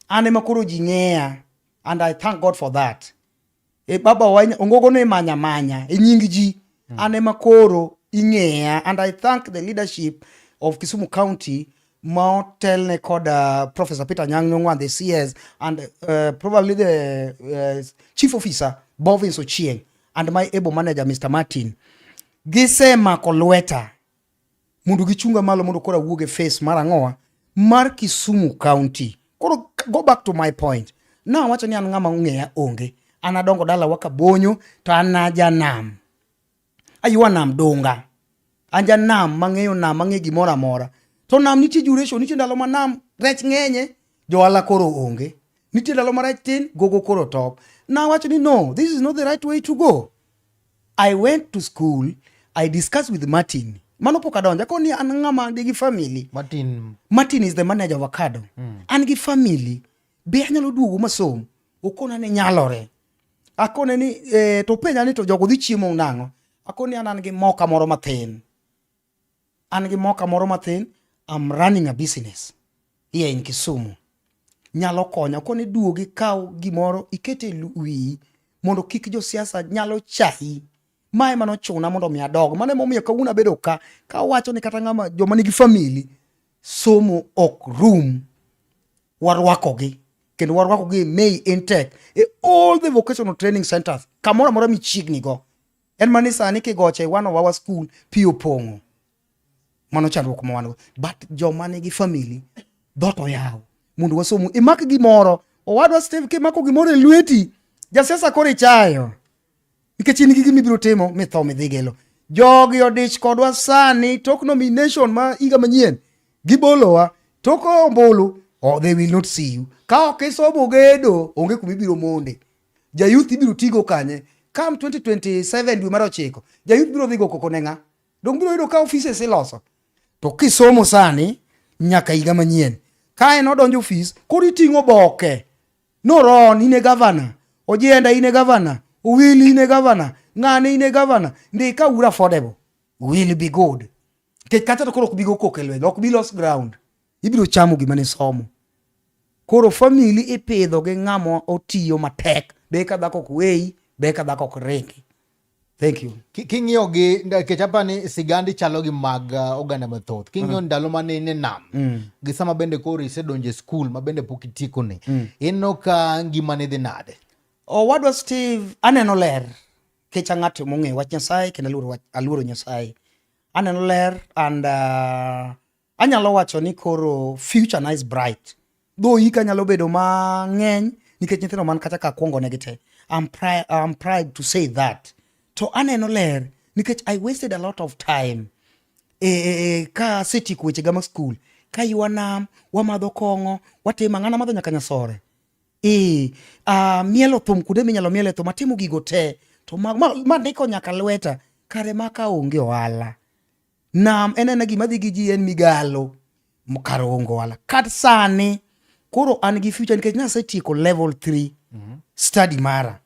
Speaker 3: An ema koro ji ng'eya and I thank God for that. E baba wa ongogo no imanya manya e nying ji. An ema koro ing'eya and I thank the leadership of Kisumu County ma otelne kod Professor Peter Anyang' Nyong'o and the CS and probably the Chief Officer Bovins Ochieng and my able manager Mr. Martin. Gisemako lweta mondo gichunga malo mondo koro awuog e face mar ang'owa mar Kisumu County. Koro go back to my point. Nawacho ni an ng'ama ong'eya onge. An adongo dalawa Kabonyo to an aja nam. Aywa nam dunga. An ja nam mang'eyo nam mang'eyo gimoro amora. To nam nitie duration, nitie ndalo ma nam rech ng'enye, johala koro onge. Nitie ndalo ma rech tin, gogo koro top. Nawacho ni no, this is not the right way to go. I went to school, I discussed with Martin. Mano pok adonjo. Akoni ni an ng'ama nigi family.
Speaker 1: Martin.
Speaker 3: Martin is the manager of Akado. An gi family. Be anyalo duogo masom? Okona ni nyalore. Akone ni to penja ni to jogo dhi chiemo nang'o? Akoni an gi moka moro mathin. An gi moka moro mathin. I'm running a business here in Kisumu. Nyalo konyo. Akoni duogi kaw gimoro ikete wiyi mondo kik josiasa nyalo chayi. Mae mano chuna mondo mi adog. Mano emomiyo kawuono abedo ka, kawacho ni kata ng'ama joma nigi family somo ok rum. Warwakogi kendo warwakogi e May intake e all the vocational training centers kamoro amora michiegni go. En mana ni sani kigocho e one of our school pi opong'o. Mano chandruok ma wan go. But joma nigi family dhoot oyaw mondo wasomu. Imak gimoro. Owadwa Steve kimako gimoro e lweti, jasiasa koro ichayo. Nikech in gi gima ibiro timo mitho midhi gelo. Jogi odich kodwa sani tok nomination ma higa manyien. Gibolowa tok ombulu, oh, they will not see you. Ka ok isomo gedo, onge kuma ibiro monde. Jayouth ibiro tigo kanye? Come 2027 dwe mar 9, jayouth biro dhi go koko ne ng'a? Dong biro yudo ka offices iloso. To kisomo sani nyaka higa manyien. Ka en odonjo ofis, koro iting'o oboke. Noron in e gavana, Ojienda in e gavana, Owili in e gavana, ng'ane in e gavana. Ndika uru affordable. Will be good. Nikech kata to koro ok bi go koko e lwedo, ok bi los ground. Ibiro chamo gima ne somo. Koro family ipidho gi ng'ama otiyo matek. Be ka dhako ok weyi, be ka dhako ok ringi. Thank you.
Speaker 1: King'iyo gi nikech apa ni sigandi chalo gi mag oganda mathoth. King'iyo ndalo mane in e nam gi sama bende koro isedonjo e skul ma bende pok itieko ni. Ineno ka ngimani dhi nade?
Speaker 3: Owadwa Steve, aneno ler. Nikech an ng'at mong'eyo wach Nyasaye kendo aluoro Nyasaye. Aneno ler and anyalo wacho ni koro future na is bright. Dho ika nyalo bedo mang'eny nikech nyithindo man kacha ka kwongo negi te. I'm proud to say that. To aneno ler nikech I wasted a lot of time. E, ka asetieko wechega mag skul, ka ywa nam, wamadho kong'o, watimo ang'ana madho nyaka nyasore. Mielo thum kuonde minyalo miele thum, atimo gigo te. To ma ndiko nyaka lweta, kare maka onge ohala. Nam en ena gima dhi gi ji en migalo kar onge ohala. Kat sani, koro an gi future nikech nasetieko level 3 study mara.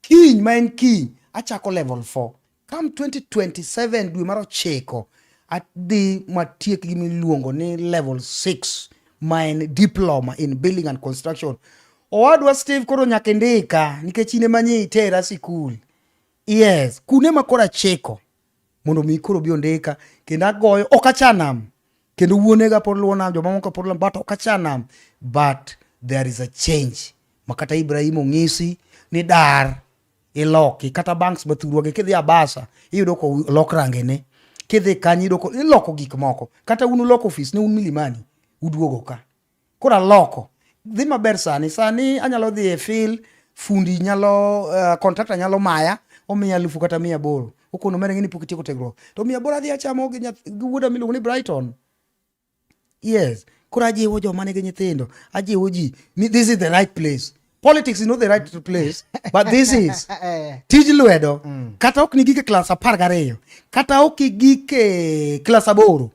Speaker 3: Kiny ma en kiny, achako level 4. Come 2027 dwe mar 9, adhi matiek gima iluongo ni level 6 ma en diploma in building and construction. Owadwa Steve koro nyaka indika nikech in ema nyi itera sikul. Yes, kune ma koro achiko mondo mi koro obi ondika kendo agoyo ok acha nam kendo wuonega pod luwo nam jomamoko pod luwo but ok acha nam but there is a change ma kata Ibrahim ong'isi ni dar iloki kata banks mathurwa gi kidhi Abasa iyudo ko olok rangene kidhi kanyo iyudo ko iloko gik moko kata un uloko ofis ne un Milimani uduogo ka koro aloko dhi maber sani sani anyalo dhi e field fundi nyalo contractor nyalo maya omiya 1800 okono mere ng'eni pok itieko tiegruok to 800 adhi achamo gi gi wuoda miluongo ni Brighton. Yes, koro ajiwo joma nigi nyithindo, ajiwo ji ni this is the right place. Politics is not the right place, but this is tij lwedo. Kata ok ni gik e klas 12, kata ok igik e klas 8,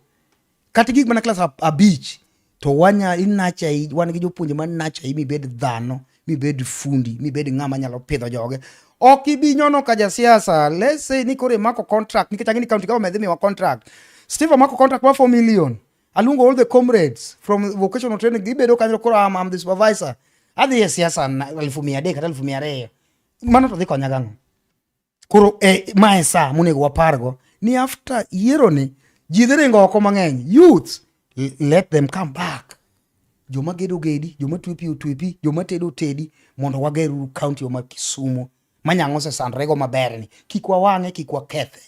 Speaker 3: kata igik mana klas 5, to wanya inacha wan gi jopuonje ma nacha mibed dhano, mibed fundi, mibed ng'ama nyalo pidho joge. Ok ibi nyono ka jasiasa. Let's say ni koro imako contract nikech ang'e ni county government dhi miwa contract. Steve omako contract mar 4 million. Aluongo all the comrades from vocational training gibedo kanyo koro I'm the supervisor. Adhi e siasa 300,000 kata 200,000. Mano to dhi konya gang'o? Koro mae sa monego wapargo ni after yiero ni ji dhi ringo oko mang'eny. Youths, let them come back. Joma gedo gedi, joma twe pi otwe pi, joma tedo otedi mondo wager uru county ma Kisumu ma nyang'o osesandre go maber ni. Kik wawang'e, kik wakethe.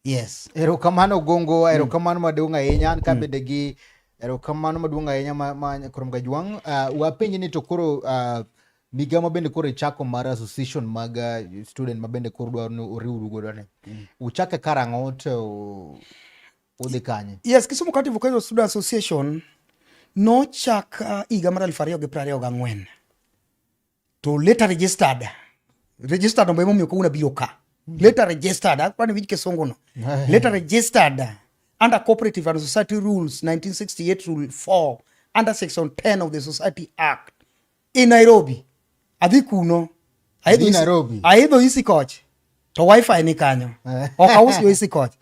Speaker 3: Yes.
Speaker 1: Erokamano Gongo, erokamano maduong' ahinya. An ka bende gi erokamano maduong' ahinya ma Kurom Kajwang'. Wapenji ni to koro migawo ma bende koro ichako mar association mag student ma bende koro dwaro ni oriwru godo ni. Uchake karang'o to udhi kanye?
Speaker 3: Yes, Kisumu County Vocational Student Association nochak higa mar 2024 to later registered. Registered no emomiyo kawuono abiro ka. Later registered, apani winj kisungu no. Later registered under Cooperative and Society Rules 1968 Rule 4 under Section 10 of the Society Act in Nairobi. Adhi kuno.
Speaker 1: Idhi Nairobi?
Speaker 3: Aidho Easy Coach to wifi ni kanyo. Ok aus jo Easy Coach.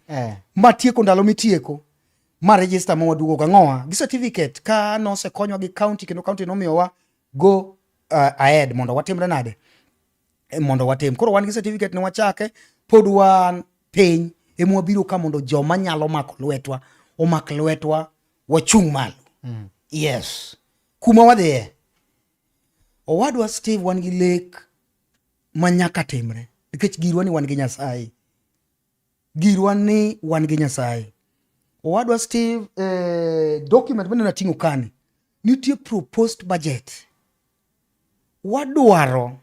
Speaker 3: Matieko ndalo mitieko ma register ma waduogo gang'owa gi certificate ka nosekonywa gi county kendo county nomiyowa go ahead mondo watimre nade, mondo watim koro wan gi certificate ne wachake pod wan piny ema wabiro ka mondo joma nyalo mako lwetwa omak lwetwa wachung' malo. Yes, kuma wadhiye owadwa Steve wan gi lek ma nyaka timre nikech girwa ni wan gi Nyasaye, girwa ni wan gi Nyasaye. Owadwa Steve, document maneno ating'o kani nitie proposed budget wadwaro.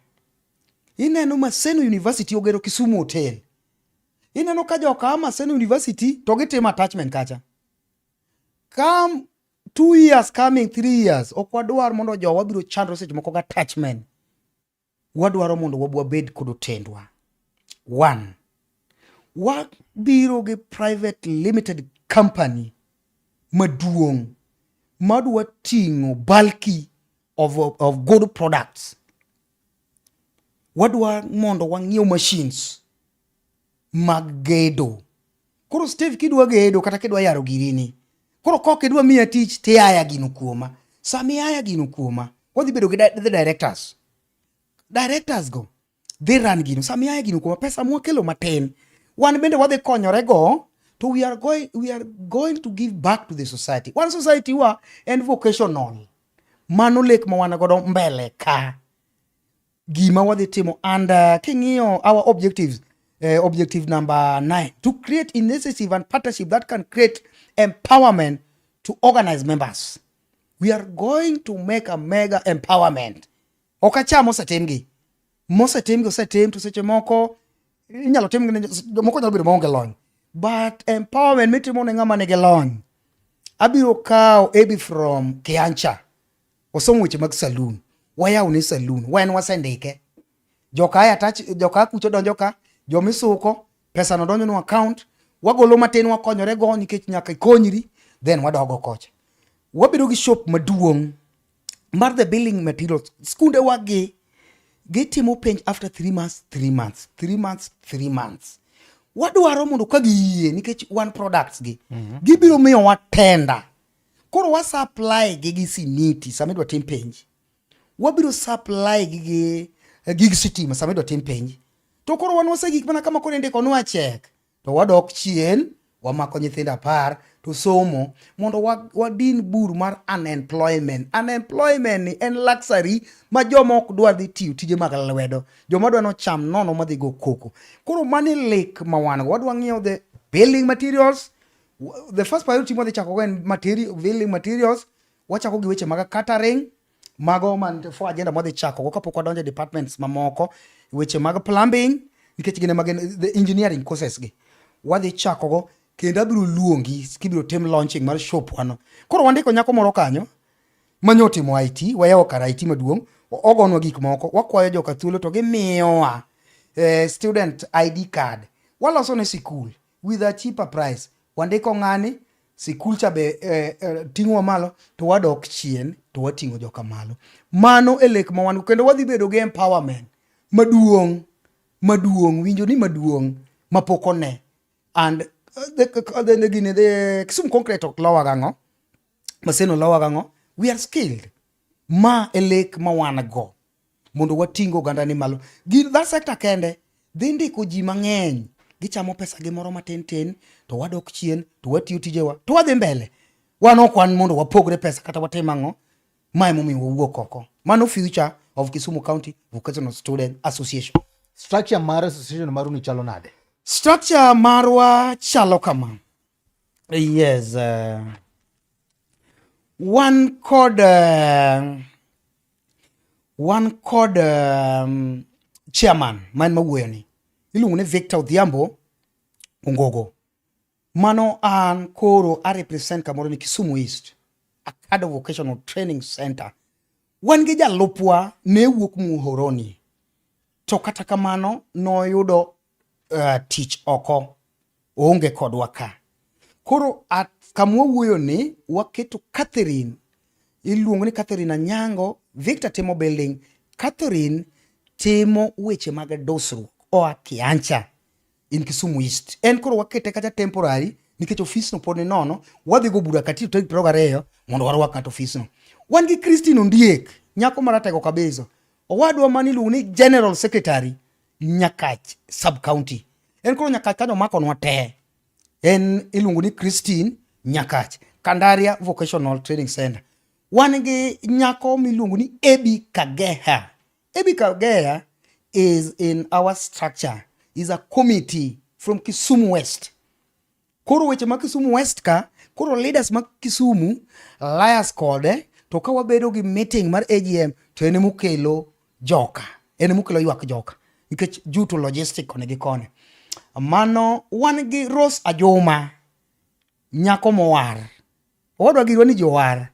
Speaker 3: Ineno Maseno University ogero Kisumu Hotel, ineno ka joka Maseno University to gitimo attachment kacha. Come 2 years coming, 3 years, ok wadwar mondo jowa biro chandre seche moko gi attachment. Wadwaro mondo wabed kod otendwa. One, wabiro gi private limited company maduong' madwa ting'o bulky of good products. Wadwa mondo wang'iew machines mag gedo. Koro Steve, kidwa gedo kata kidwa yaro girini, koro kok idwa miya tich tiyaya gino kuoma. Sama iyaya gino kuoma, wadhi bedo gi the directors. Directors go dhi run gino. Sama iyaya gino kuoma, pesa mwakelo matin wan bende wadhi konyore go to we are going to give back to the society. Wan society wa en vocational. Mano lek ma wan godo mbele ka gima wadhi timo. And king'iyo our objectives, objective number 9, to create initiative and partnership that can create empowerment to organize members. We are going to make a mega empowerment. Ok acham mosetimgi. Mosetimgi osetim to seche moko inyalo timgi ne jomoko nyalo bedo maonge lony. But empowerment mitimo ne ng'ama nigi lony. Abiro kawo Abi from Kiancha. Osomo weche mag saloon. Wayaw ne saloon. Wan wasendike. Joka attach joka kucho donjo ka, jomisuko, pesa no donjo no account, wagolo matin wakonyore go nikech nyaka ikonyri, then wadogo kocha. Wabedo gi shop maduong' mar the building materials. Skunde wagi gitimo penj after 3 months, 3 months, 3 months, 3 months. Wadwaro mondo ka giyie nikech wan products gi. Gibiro miyowa tender. Koro wa supply gi gi simiti sama idwa tim penj. Wabiro supply gi gi gig sitima sama idwa tim penj. To koro wan wasegik mana kama koro indikonwa check. To wadok chien, wamako nyithindo 10 to somo mondo wadin bur mar unemployment. Unemployment ni en luxury ma joma ok dwar dhi tiyo tije mag lwedo. Joma dwa nocham nono madhi go koko. Koro mani lek ma wan go. Wadwa ng'iewo the building materials. The first priority mwadhi chako go en building materials. Wachako gi weche mag catering. Mago man for agenda mwadhi chako go kapok wadonjo e departments mamoko. Weche mag plumbing nikech gin ema gin the engineering courses gi. Wadhi chako go kendo abiro luongi kibiro tim launching mar shop wano. Koro wandiko nyako moro kanyo manyo timo IT, wayawo kar IT maduong', ogonwa gik moko, wakwayo joka thuolo to gimiyowa student ID card. Waloso ne sikul with a cheaper price. Wandiko ng'ani, sikul cha be ting'owa malo to wadok chien to wating'o joka malo. Mano e lek ma wan go kendo wadhi bedo gi empowerment maduong' maduong' winjo ni maduong' mapok one. And the Kisumu Concrete ok lowa gang'o, Maseno lowa gang'o, we are skilled. Ma e lek ma wan go mondo wating' oganda ni malo. That sector kende dhi ndiko ji mang'eny, gichamo pesa gi moro matin tin to wadok chien to watiyo tijewa to wadhi mbele. Wan ok wan mondo wapogre pesa kata watim ang'o, ma emomiyo wawuok oko. Mano future of Kisumu County Vocational Student Association.
Speaker 1: Structure mar association maru ni chalo nade?
Speaker 3: Structure marwa chalo kama. Yes. Wan kod chairman ma en mawuoyo ni. Iluongo ni Victor Odhiambo Ongogo. Mano an koro a represent kamoro ni Kisumu East, Akado Vocational Training Center. Wan gi jalupwa ne wuok Muhoroni. To kata kamano noyudo tich oko, oonge kodwa ka. Koro at kama wawuoyo ni waketo Catherine, iluongo ni Catherine Anyango, Victor timo building, Catherine timo weche mag dusruok oa Kiancha in Kisumu East. En koro wakete kacha temporary nikech ofis no pod ni nono, wadhi go bura kati tarik 22 mondo warwak ng'ato ofis no. Wan gi Christine Ondiek, nyako maratego kabisa. Owadwa mani iluongo ni General Secretary Nyakach Sub County. En koro Nyakach kanyo omakonwa te. En iluongo ni Christine Nyakach, Kandaria Vocational Training Center. Wan gi nyako miluongo ni Ebi Kageha. Ebi Kageha is in our structure, is a committee from Kisumu West. Koro weche mag Kisumu West ka, koro leaders mag Kisumu lias kode, to ka wabedo gi meeting mar AGM to en emokelo joka, en emokelo ywak joka, nikech due to logistic koni gi koni. Mano wan gi Rose Ajuma, nyako mowar. Owadwa girwa ni jowar.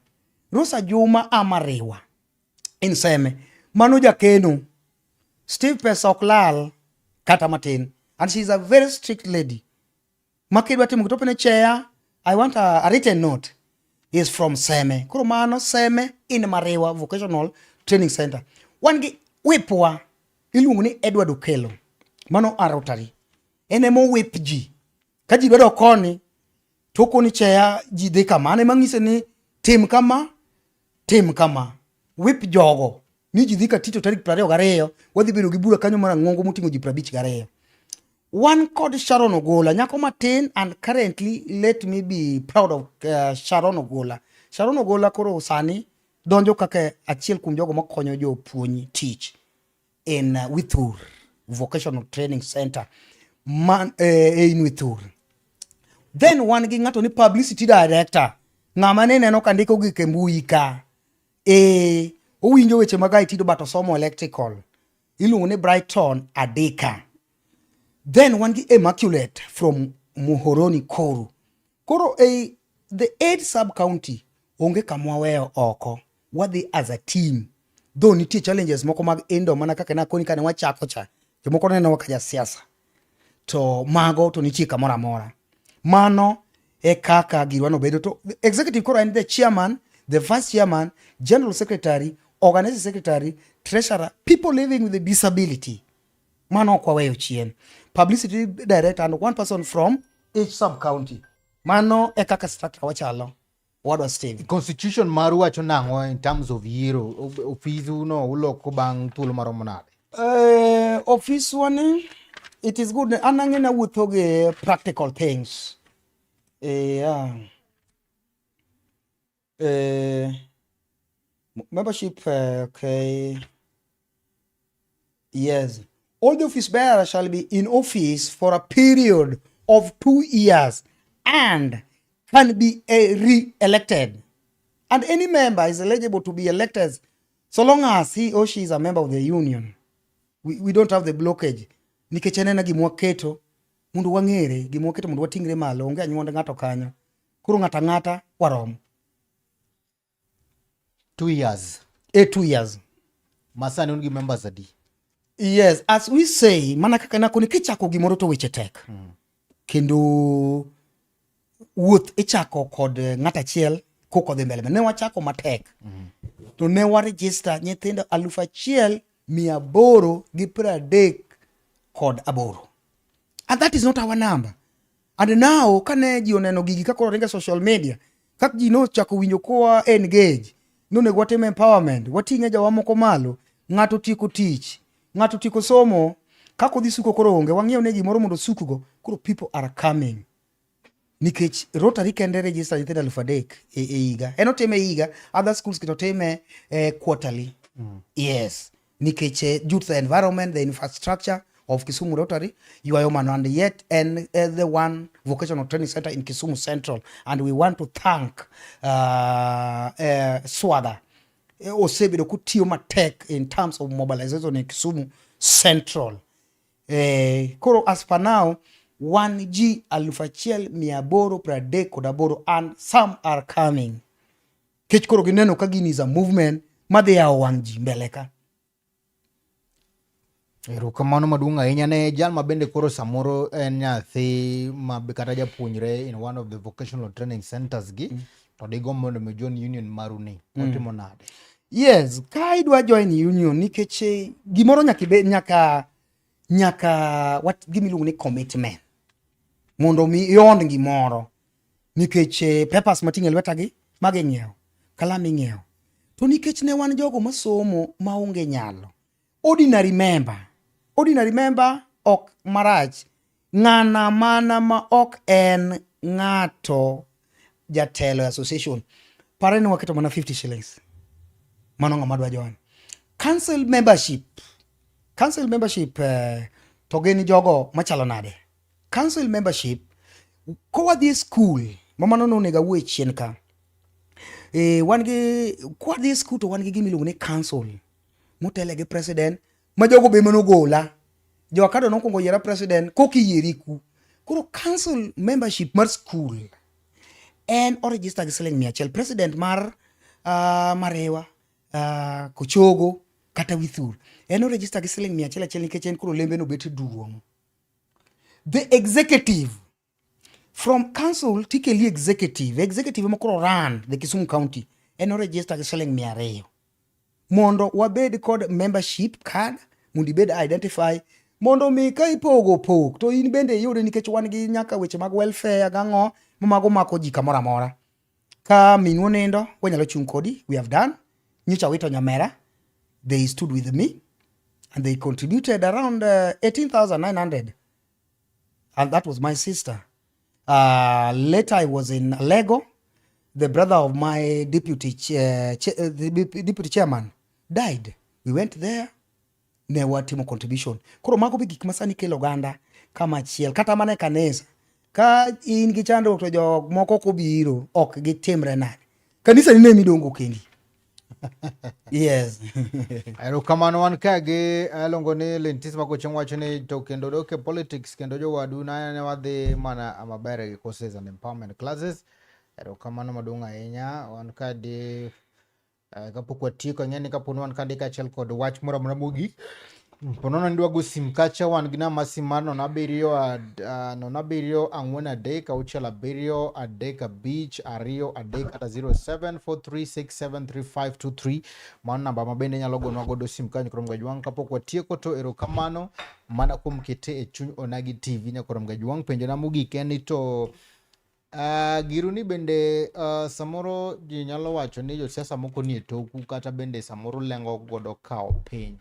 Speaker 3: Rose Ajuma Amariwa in Seme. Mano jakeno. Steve pesa ok lal kata matin. And she is a very strict lady. Ma kidwa timo to pene chair, I want a written note. Is from Seme. Koro mano Seme in Mariwa Vocational Training Center. Wan gi whipwa iluongo ni Edward Okello. Mano a Rotary. En ema owhip ji. Ka ji dwa koni, to okoni chair ji dhi kama. An ema ng'ise ni tim kama, tim kama. Whip jogo. Ni ji dhi Katito tarik 22, wadhi bedo gi bura kanyo mar ang'ongo moting'o ji 52. Wan kod Sharon Ogola, nyako matin, and currently let me be proud of Sharon Ogola. Sharon Ogola koro sani donjo kaka achiel kuom jogo makonyo jopuonj tich in Withur Vocational Training Center man, in Withur. Then wan gi ng'ato ni publicity director, Ng'ama ne neno ka ndiko gik e mbui ka. Eh, owinjo weche mag IT to but osomo electrical. Iluongo ni Brighton Adika. Then wan gi Immaculate from Muhoroni Koru. Koro ei the eight sub county onge kama waweyo oko. Wadhi as a team. Though nitie challenges moko mag indo mana kaka nakoni kane wachako cha. Jomoko nenowa ka jasiasa. To mago to nitie kamoro amora. Mano e kaka girwa no bedo. To executive koro en the chairman, the vice chairman, general secretary, organizing secretary, treasurer, people living with a disability. Mano ok waweyo chien. Publicity director and one person from each sub county. Mano e kaka structure wachalo. Wadwa Steve.
Speaker 1: Constitution maru wacho nang'o in terms of yiero? Ofisu no uloko bang' thuolo maromo nade?
Speaker 3: Ofiswa ni it is good. An ang'e nawuotho gi practical things. Yeah. Membership, okay. Yes. All the office bearers shall be in office for a period of 2 years and can be re-elected. And any member is eligible to be elected so long as he or she is a member of the union. We don't have the blockage. Nikech en ena gima waketo mondo wang'ere, gima waketo mondo wating're malo, onge anyuond ng'ato kanyo. Koro ng'ato ang'ata warom.
Speaker 1: 2 years.
Speaker 3: E 2 years.
Speaker 1: Masani un gi members adi?
Speaker 3: Yes, as we say, mana kaka nakoni kichako gimoro to weche tek. Kendo wuoth ichako kod ng'at achiel koka odhi mbele. Ne wachako matek. To ne wa register nyithindo 1838. And that is not our number. And now kane ji oneno gigi ka koro ringo e social media, kaka ji nochako winjo kowa engage, nonego watim empowerment, wating'e jowa moko malo, ng'ato otieko tich, ng'ato otieko somo, kaka odhi suko koro onge, wang'iew ne gimoro mondo osukgo, koro people are coming. Nikech Rotary kende register nyithindo 3000 e higa. En otime e higa, other schools to time quarterly. Yes. Nikech due to the environment, the infrastructure of Kisumu Rotary, ywayo mano and yet en the one vocational training center in Kisumu Central and we want to thank Swada osebedo kotiyo matek in terms of mobilization in Kisumu Central. Koro as per now wan ji 1838 and some are coming. Kech koro gineno ka gini is a movement madhi yawo wang' ji mbele ka.
Speaker 1: Erokamano maduong' ahinya ne jal ma bende koro samoro en nyathi ma kata japuonjre in one of the vocational training centers gi to digomb mondo mi join union maru ni otimo nade?
Speaker 3: Yes, ka idwa join union nikech gimoro nyaka ibed nyaka wat gima iluongo ni commitment mondo mi iond gimoro nikech papers mating'o e lweta gi mago ing'iewo, kalam ing'iewo. To nikech ne wan jogo masomo maonge nyalo, ordinary member ok marach, ng'ana mana ma ok en ng'ato jatelo e association, pare ni waketo mana 50 shillings. Mano ng'ama dwa join. Council membership to gin jogo machalo nade? Council membership, kowadhi e school, ma mano nonego awuo chien ka. Wan gi kwadhi e school to wan gi gima iluongo ni council motele gi president ma jogo be manogola. Jo Akado nokwongo yiera president koka iyieri ku. Koro council membership mar school en o register gi siling 100. President mar Mariwa, Kochogo kata Withur en o register gi siling 100 achiel nikech en koro lembe no bet duong'. The executive from council tikeli executive, executive ema koro run the Kisumu County en o register gi siling 200 mondo wabed kod membership card mondo ibed identify mondo mi ka ipogo pok to in bende iyude nikech wan gi nyaka weche mag welfare gang'o ma mago mako ji kamoro amora. Ka minu onindo wanyalo chung' kodi we have done. Nyocha wito nyamera they stood with me and they contributed around 18,900 and that was my sister. Later I was in Lego. The brother of my deputy, the deputy chairman died. We went there, ne watimo contribution. Koro mago be gik ma sani kelo oganda kama achiel. Kata mana e kanisa. Ka in gi chandruok to jok moko kobiro ok gitimre nade. Kanisa ni ne midongo kendi. Yes.
Speaker 1: Erokamano wan ka gi iluongo ni Lentis Magocheng wacho ni to kendo dok e politics kendo jowadu ne wadhi mana maber gi courses and empowerment classes. Erokamano maduong' ahinya wan ka di kapok watieko ang'e ni kapo ni wan kande kaachiel kod wach moro amora mogik po nono ni dwa go sim kacha wan gi namba sim mar 0 7 4 3 6 7 3 5 2 3 kata 0743673523 mano namba ma bende inyalo gonwa godo sim kanyo koro Mgajwang' kapok watieko to erokamano mana kuom kete e chuny Onagi TV nyakoro Mgajwang' penjona mogik en ni to giru ni bende samoro ji nyalo wacho ni josiasa moko nie toku kata bende samoro lengo godo kawo piny.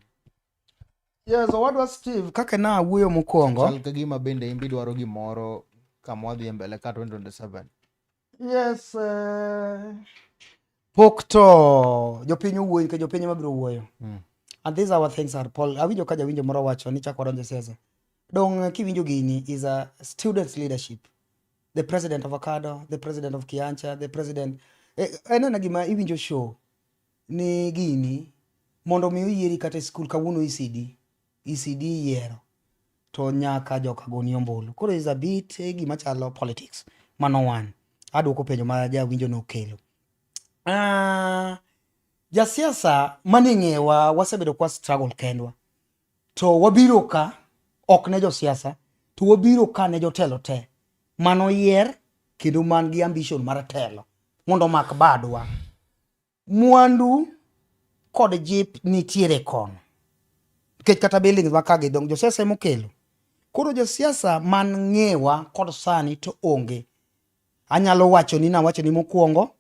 Speaker 3: Yes, owadwa Steve, kaka na awuoyo mokwongo.
Speaker 1: Chal ka gima bende in bidwaro gimoro kama wadhi e mbele ka 2027.
Speaker 3: Yes, pok to jopiny owuoyo nikech jopiny ema biro wuoyo. And these our things are Paul. Awinjo ka jawinjo moro wacho ni chak wadonjo e siasa. Dong kiwinjo gini is a students leadership. The president of Akado, the president of Kiancha, the president en ana gima iwinjo show ni gini mondo mi oyieri kata e skul kawuono ECD, ECD iyiero to nyaka joka goni ombulu. Koro is a bit gima chalo politics. Mano one. Aduoko penjo ma jawinjo nokelo. Jasiasa manie ng'ewa wasebedo kwa struggle kendwa. To wabiro ka ok ne josiasa to wabiro ka ne jotelo te manoyier kendo man gi ambition mar telo mondo omak badwa. Mwandu kod jip nitiere kono. Nikech kata buildings ma ka gi dong josiasa emokelo. Koro josiasa man ng'ewa kod sani to onge. Anyalo wacho ni nawacho ni mokwongo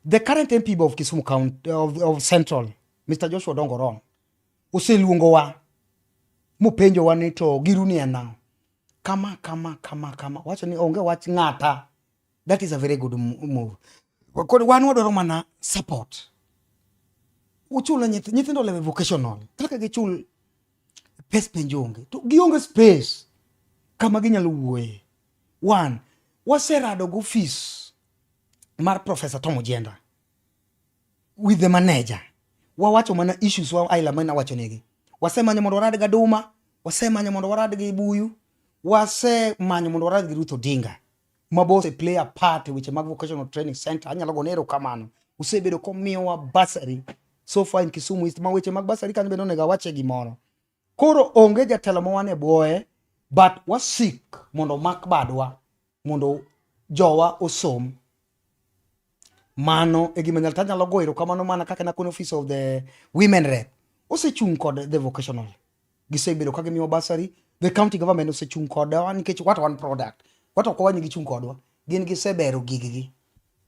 Speaker 3: the current MP of Kisumu County of Central Mr. Joshua Odongo Rong oseluongowa mopenjowa ni to giru ni en ang'o kama kama kama kama wacho ni onge wach ng'ata. That is a very good move. Koro wan wadwaro mana support. Uchulo nyithindo lewe vocational kaka gichul pes penj onge to gionge space kama ginyalo wuoye. One, waserado go office mar Professor Tom Ojienda with the manager. Wawacho mana issues wa aila mana wacho negi. Wasemanyo mondo warad gi Aduma, wasemanyo mondo warad gi Buyu, wasemanyo mondo warad gi Ruth Odinga. Mabo play a part e weche mag vocational training center. Anyalo gone erokamano. Usebedo komiyowa bursary so far in Kisumu East. Ma weche mag bursary kanyo bende onego awache gimoro. Koro onge jatelo ma wan e bwoye, but wasik mondo omak badwa mondo jowa osom. Mano e gima nyalo anyalo goyo erokamano mana kaka nakono office of the women rep osechung' kod the vocational. Gisebedo ka gimiyo bursary, the county government osechung' kodwa nikech what one product. What ok wany gichung' kodwa. Gin gisebero giggi.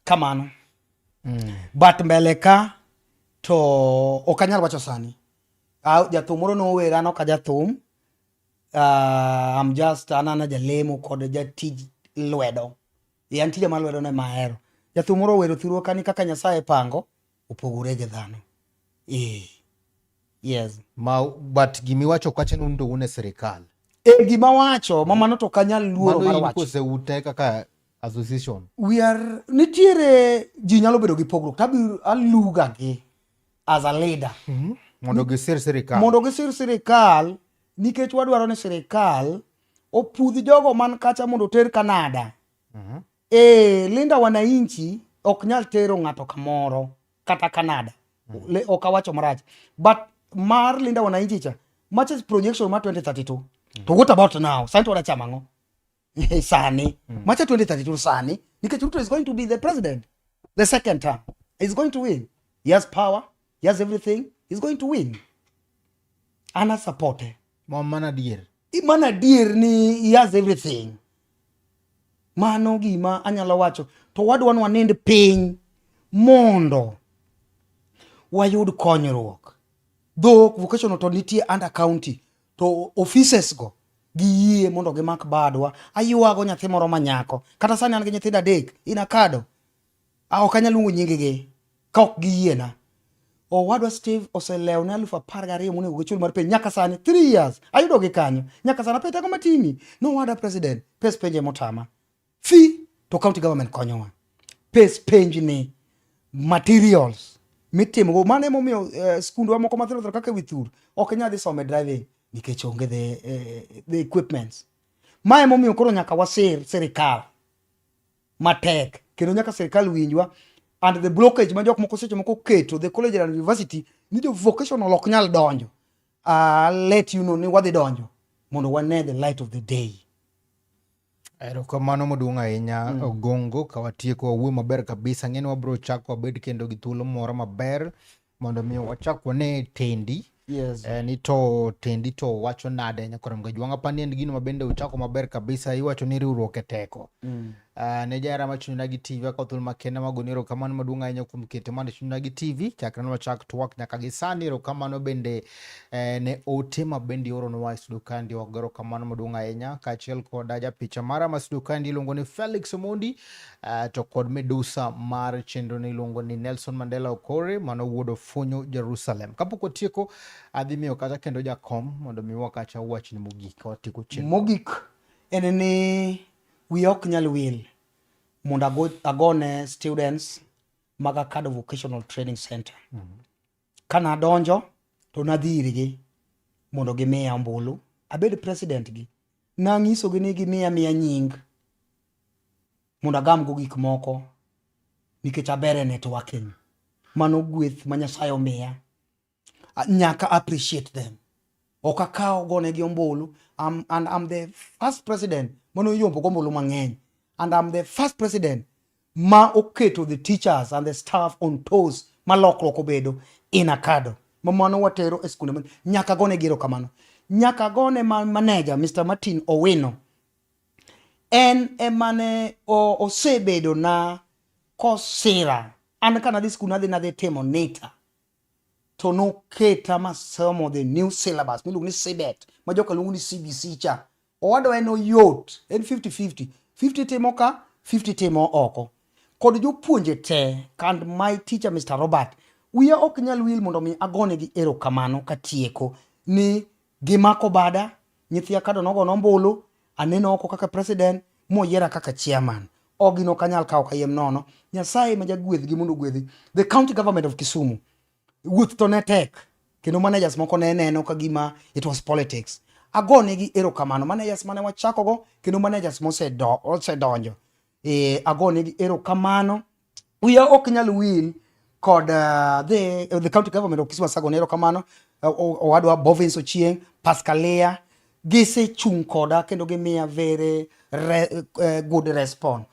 Speaker 3: Kamano. But mbele ka to ok anyal wacho sani. Jathum moro nower an ok ajathum. I'm just an ana jalemo kod jatij lwedo. An tija mar lwedo no ema ahero. Jathum moro owero thurwa ka ni kaka Nyasaye pango opogore gi dhano. Yes.
Speaker 1: Ma, but gimiwacho kacha ni un to un e sirikal.
Speaker 3: E gima wacho, ma mano to ok anyal luoro mar
Speaker 1: Mano in
Speaker 3: wacho.
Speaker 1: kose ute kaka association.
Speaker 3: We are, nitiere ji nyalo bedo gi pogruok, to aluga gi as a leader.
Speaker 1: Mondo gisir sirikal.
Speaker 3: Mondo gisir sirikal, nikech wadwaro ni sirikal opudh jogo man kacha mondo oter Canada. Linda Wananchi ok nyal tero ng'ato kamoro kata Canada. Ok awacho marach. But mar Linda Wananchi cha, much as projection mar 2032. To what about now? Sani to wadachamo ang'o? Sani. Macha 2032 sani. Nikech Ruto is going to be the president. The second term. He's going to win. He has power. He has everything. He's going to win. Ana support.
Speaker 1: Ma mana adier.
Speaker 3: Mana adier ni he has everything. Mano gima anyalo wacho. To wadwa ni wanind piny mondo wayud konyruok. Dhok vocational to nitie under county to offices go giyie mondo gimak badwa. Aywago nyathi moro manyako. Kata sani an gi nyithindo adek in Akado. Ok anyal luongo nying-gi ka ok giyiena. Owadwa Steve oselewne 12,000 monego gichul mar penj nyaka sani 3 years. Ayudo gi kanyo. Nyaka sani apenjo ang'o matimi? Nowadwa president, pes penj emotama. Fee to county government konyowa. Pes penj ni materials mitimogo mano emomiyo skundwa moko mathindo thindo kaka Withur ok inyal dhi some driving nikech onge the equipments. Ma emomiyo koro nyaka wasir sirikal matek kendo nyaka sirikal winjwa and the blockage ma jok moko seche moko oketo the college and university ni jo vocational ok nyal donjo. I'll let you know ni wadhi donjo mondo wane the light of the day.
Speaker 1: Erokamano maduong' ahinya Ogongo, ka watieko wawuoyo maber kabisa. Ng'eni wabiro chako wabed kendo gi thuolo moro maber mondo mi wachak wane tendi.
Speaker 3: Yes.
Speaker 1: Ni to tendi to wacho nade nyakwar Mgajwang'? Apani en gino mabende uchako maber kabisa, iwacho ni riwruok e teko. Ne jahera ma Chuny Onagi TV akawo thuolo makende mag goni erokamano maduong' ahinya kuom kete mondo Chuny Onagi TV chakre ne wachak twak nyaka gi sani. Erokamano bende ne ote ma bende ioronwa e studio kandi, wago erokamano maduong' ahinya kaachiel koda japicha mara ma studio kandi iluongo ni Felix Omondi to kod medusa mar chenro ni iluongo ni Nelson Mandela Okore, mano wuod Ofunyu Jerusalem. Kapok watieko, adhi miyo kata kendo jakom mondo miwa kacha wachni mogik ka watieko chenro.
Speaker 3: Mogik en ni wiya ok nyal wil mondo agone students mag Akado Vocational Training Center. Kana adonjo to nadhi irgi mondo gimiya ombulu abed president gi. Nang'isogi ni gimiya miya nying mondo agam go gik moko nikech aber e networking. Mano gweth ma Nyasaye omiya. Nyaka appreciate them. Ok akaw gonegi ombulu. And I'm the first president mane oyombo gombulu mang'eny. And I'm the first president ma oketo the teachers and the staff on toes ma lokruok obedo in Akado. Ma mano watero e skunde nyaka gone gi erokamano. Nyaka gone ma manager Mr. Martin Owino. En emane osebedo na kosira. An ka nadhi skul nadhi timo NITA. To noketa masomo the new syllabus miluongo ni CBET ma joka luongo ni CBC cha. Owadwa en oyot, en 50-50. 50 timo ka, 50 timo oko. Kod jopuonje te, and my teacher Mr. Robert, wiya ok nyal wil mondo mi agonegi erokamano katieko ni gimako bada, nyithi Akado nogono ombulu, aneno oko kaka president, moyiera kaka chairman. Ok gino ok anyal kawo kayiem nono. Nyasaye ma jagwedhgi mondo ogwedhi. The county government of Kisumu, wuoth to ne tek, kendo managers moko ne neno ka gima it was politics. Agonegi erokamano, managers mane wachakogo kendo managers mosedonjo. Agonegi erokamano. Wiya ok nyal wil kod the county government of Kisumu asagone erokamano. Owadwa Bovins Ochieng, Pascalia, gisechung' koda kendo gimiya very good response.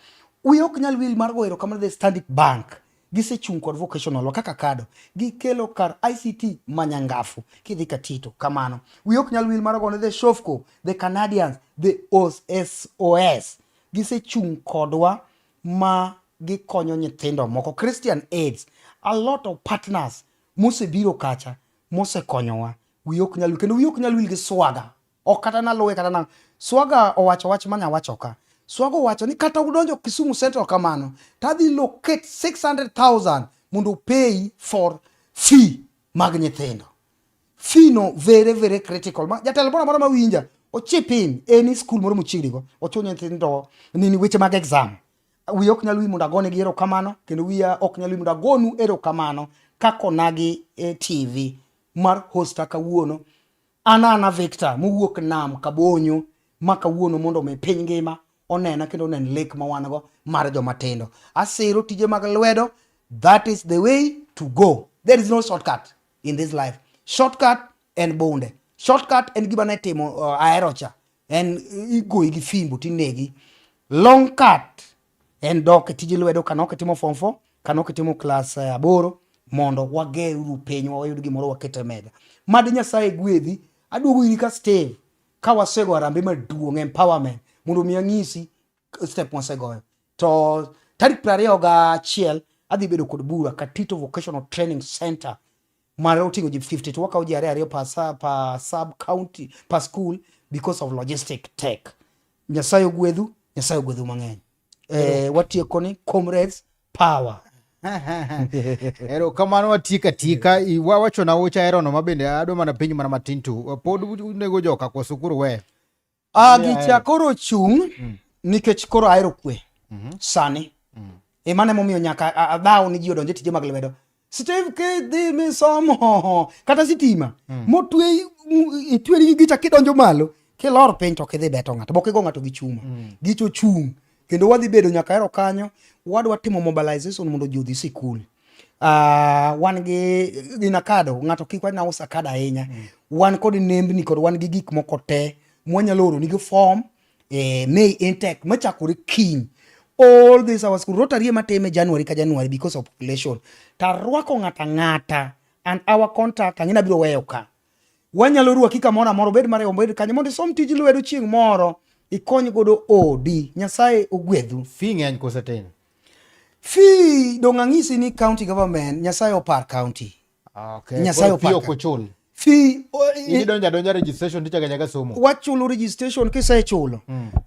Speaker 3: Wiya ok nyal wil mar goyo erokamano the Stanbic Bank. Gisechung' kod vocational kaka Akado. Gikelo kar ICT manyangafu kidhi Katito kamano. Wiya ok nyal wil mar goyo the Shofco, the Canadians, the SOS. Gisechung' kodwa ma gikonyo nyithindo moko. Christian Aids, a lot of partners mosebiro kacha mosekonyowa. Wiya ok nyal wil, kendo wiya ok nyal wil gi Swaga. Ok kata naluwe kata na Swaga owacho wach mane awacho ka. Swaga owacho ni kata udonjo Kisumu Central kamano, tadhi locate 600,000 mondo pay for fee mag nyithindo. Fee no very very critical. Ma jatelo moro amora mawinja, ochip in any school moro mochiegni go, ochul nyithindo nini weche mag exam. Wiya ok nyal wil mondo agonegi erokamano, kendo wiya ok nyal wil mondo agonu erokamano kaka onagi e TV mar hosta kawuono. An ana Victor mowuok nam Kabonyo ma kawuono mondo omi piny ngima onena kendo onen lek ma wan go mar joma tindo. Asiro tije mag lwedo, that is the way to go. There is no shortcut in this life. Shortcut en bunde. Shortcut en gima ne timo ahero cha. En igoyi gi fimbo tinegi. Long cut en dok e tij lwedo kane ok itimo form 4, kane ok itimo class 8, mondo wageruru pinywa wayud gimoro waket e meza. Mad Nyasaye gwedhi. Aduogo iri ka Steve ka wasego harambee maduong' empowerment mondo mi anyisi step mwasegoyo. To tarik 21 adhi bedo kod bura Katito Vocational Training Center mar oting'o ji 50 to wakawo ji ariyo ariyo per sub county per school because of logistic tech. Nyasaye ogwedhu, Nyasaye ogwedhu mang'eny. Watieko ni comrades power.
Speaker 1: Erokamano watieka tieka. Wawacho na ucha erono mabende adwa mana penjo mana matin tu. Pod unego joka kwa sukuru we.
Speaker 3: Gicha koro chung'. Nikech koro ahero kwe. Sani. E mano emomiyo nyaka adhaw ni ji odonj e tije mag lwedo. Steve kidhi misomo kata sitima motwe itweri gi gicha kidonjo malo kilor piny to ok idhi beto ng'ato bok igo ng'ato gi chuma. Gicho chung' kendo wadhi bedo nyaka ero kanyo wadwa timo mobilization mondo ji odhi sikul. Wan gi ginakado ng'ato kik wach nauso akado ahinya. Wan kod nembni kod wan gi gik moko te mwanyalo oro nigi form May intake machakore kiny. All this our school Rotary ema time January ka January because of population. Tarwako ng'ata ng'ata and our contact ang'ina biro weyo ka. Wanyalo rwaki kamoro amora obed mare obed kanyo mondo isom tij lwedo chieng' moro ikony godo odi. Nyasaye ogwedhu.
Speaker 1: Fee ng'eny koso tin?
Speaker 3: Fee dong' ang'isi ni county government Nyasaye opar county.
Speaker 1: Okay.
Speaker 3: Nyasaye
Speaker 1: Koro fee
Speaker 3: opar
Speaker 1: ok ochul.
Speaker 3: Fee
Speaker 1: Idonjo adonja registration tichako achaka somo.
Speaker 3: Wachulo registration kisechulo.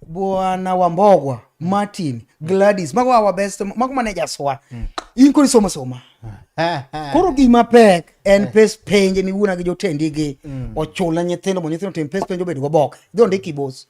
Speaker 3: Bwana Wambogwa, Martin, Gladys, mago our best, mago managers wa. In koro isomo soma. Koro gima pek en pes penj miwuona gi jotendi gi ochul ne nyithindo mondo nyithindo otim pes penj obed goboke. Dhi ondik kibos.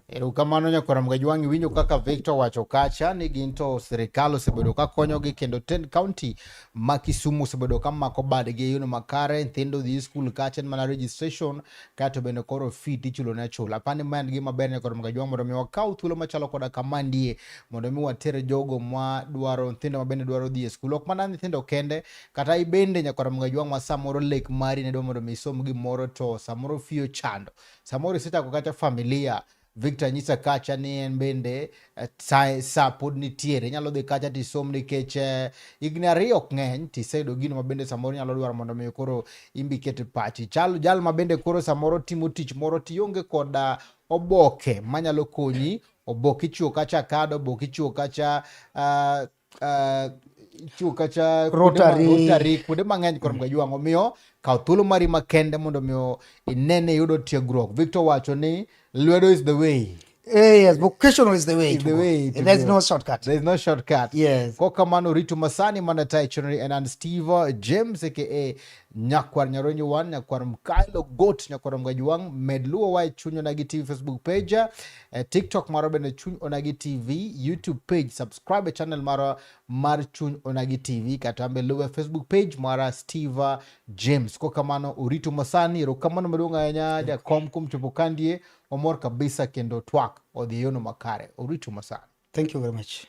Speaker 1: Erokamano nyakwar Mgajwang', iwinjo kaka Victor wacho kacha ni gin to sirikal osebedo ka konyogi kendo tend county ma Kisumu osebedo ka mako badgi e yono makare, nyithindo dhi skul kacha en mana registration kaeto bende koro fee tichulo ne achula. Apani ma en gima ber nyakwar Mgajwang' mondo mi wakaw thuolo machalo koda kamandie mondo mi water jogo ma dwaro nyithindo ma bende dwaro dhi e skul, ok mana nyithindo kende kata ibende nyakwar Mgajwang' ma samoro lek mari ne dwa mondo mi isom gimoro to samoro fee ochando. Samoro isechako kacha familia, Victor nyisa kacha ni en bende sa pod nitiere, inyalo dhi kacha tisom nikech higni ariyo ok ng'eny tiseyudo gino ma bende samoro inyalo dwaro mondo mi koro imbi iket pachi. Chal jal ma bende koro samoro timo tich moro tionge koda oboke manyalo konyi, oboke ichiwo kacha kado, oboke ichiwo kacha ichiwo kacha
Speaker 3: Rotary.
Speaker 1: Rotary, kuonde mang'eny koro Mgajwang'. Omiyo kaw thuolo mari makende mondo omiyo inene yudo tiegruok. Victor wacho ni lwedo is the way.
Speaker 3: Yes, vocational is the way
Speaker 1: Is
Speaker 3: to
Speaker 1: the
Speaker 3: go.
Speaker 1: way to
Speaker 3: There's
Speaker 1: go.
Speaker 3: no shortcut.
Speaker 1: There's no shortcut.
Speaker 3: Yes.
Speaker 1: Kokamano ritu masani mana tai chenro en an Steve James aka Nyakwar Nyaronyo 1, Nyakwar Mkailo Goat, Nyakwar Mgajwang'. Med luwo wa e Chuny Onagi TV Facebook page, TikTok marwa bende Chuny Onagi TV, YouTube page, subscribe e channel marwa mar Chuny Onagi TV, kata be luwe Facebook page mara Steve James. Kokamano oritu masani, erokamano maduong' ahinya jakom kuom chopo kandie, omor kabisa kendo twak odhi e yono makare. Oritu masani.
Speaker 3: Thank you very much.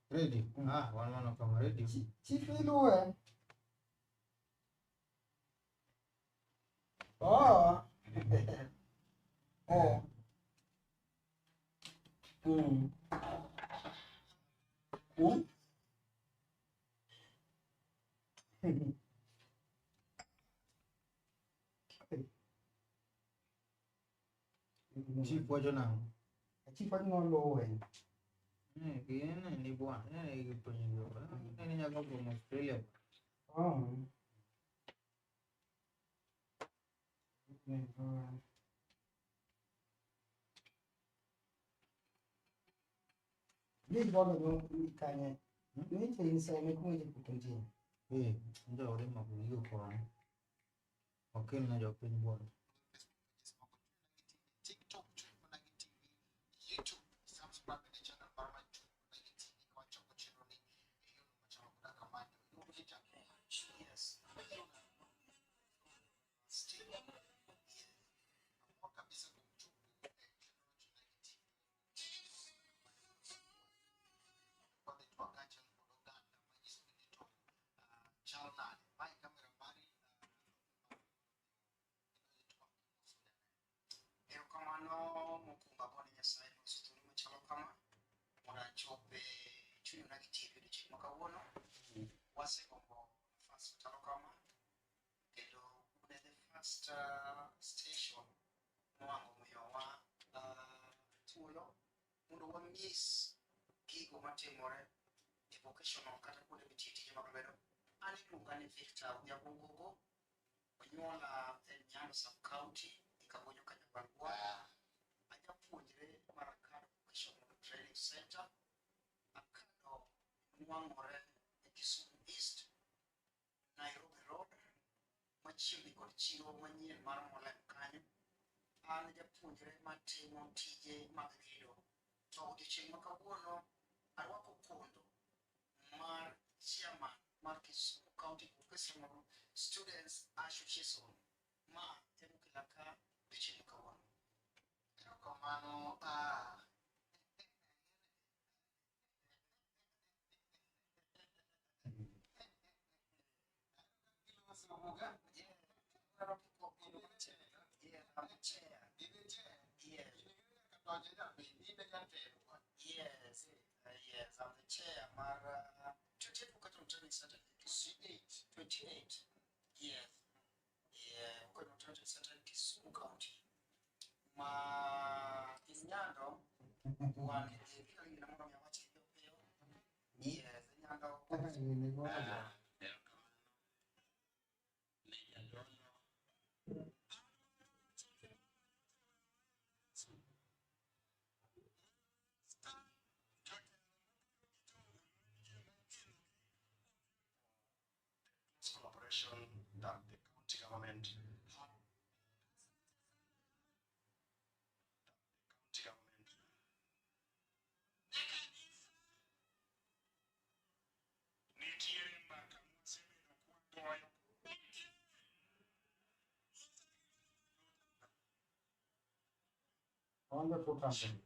Speaker 1: Ready? Ah, wan mano kama ready.
Speaker 3: Chief iluwe. Oh. Eh. Mm. Mm.
Speaker 1: Chief wacho nang'o?
Speaker 3: Chief wacho noluwe.
Speaker 1: Eh, ni bwana, eh, ni nyaka from Australia.
Speaker 3: Oh. Ni bono no kanye. Ni che inseme kuma je kutunji.
Speaker 1: Eh, ndio ore mabuyo kwa. Okel na jopiny bwana.
Speaker 2: TikTok Chuny Onagi TV, YouTube subscribe ne channel marwa Chuny Onagi TV ka wachako chenro ni e yono machalo koda kamano.
Speaker 3: chope chuny onagi TV odiochieng' ma kawuono. Wasegombo nafas machalo kama kendo un e the first station mohango miyowa thuolo mondo wanyis gigo matimore e vocational kata kuonde mitiye tije mag lwedo. An iluonga ni Victor Onyango, onyuola e Nyando sub county e Kabonyo Kanyagwal. Ajapuonjre mar Akado Vocational Training Center. Akado nwang'ore e Kisumu East, Nairobi Road, machiegni kod chiro manyien mar Molem kanyo. An japuonjre matimo tije mag gedo. To odiochieng' ma kawuono arwako kondo mar chairman mar Kisumu County Vocational Students Association ma emokela ka odiochieng' ma kawuono.
Speaker 2: Erokamano.
Speaker 3: Yeah, I'm the chair. Yes. Yes, yes, I'm the chair. Mar 28 Vocational Training Center, 28, 28. Yes, yeah, Vocational Training Center in Kisumu County. Ma in Nyando, wan gi mondo mi awach gi piyo. Yes, Nyando.
Speaker 4: Ne jadolo collaboration that the county government had, that the county government
Speaker 5: Nitiere mbaka mwasebedo kwagoyo.
Speaker 3: Wonderful company.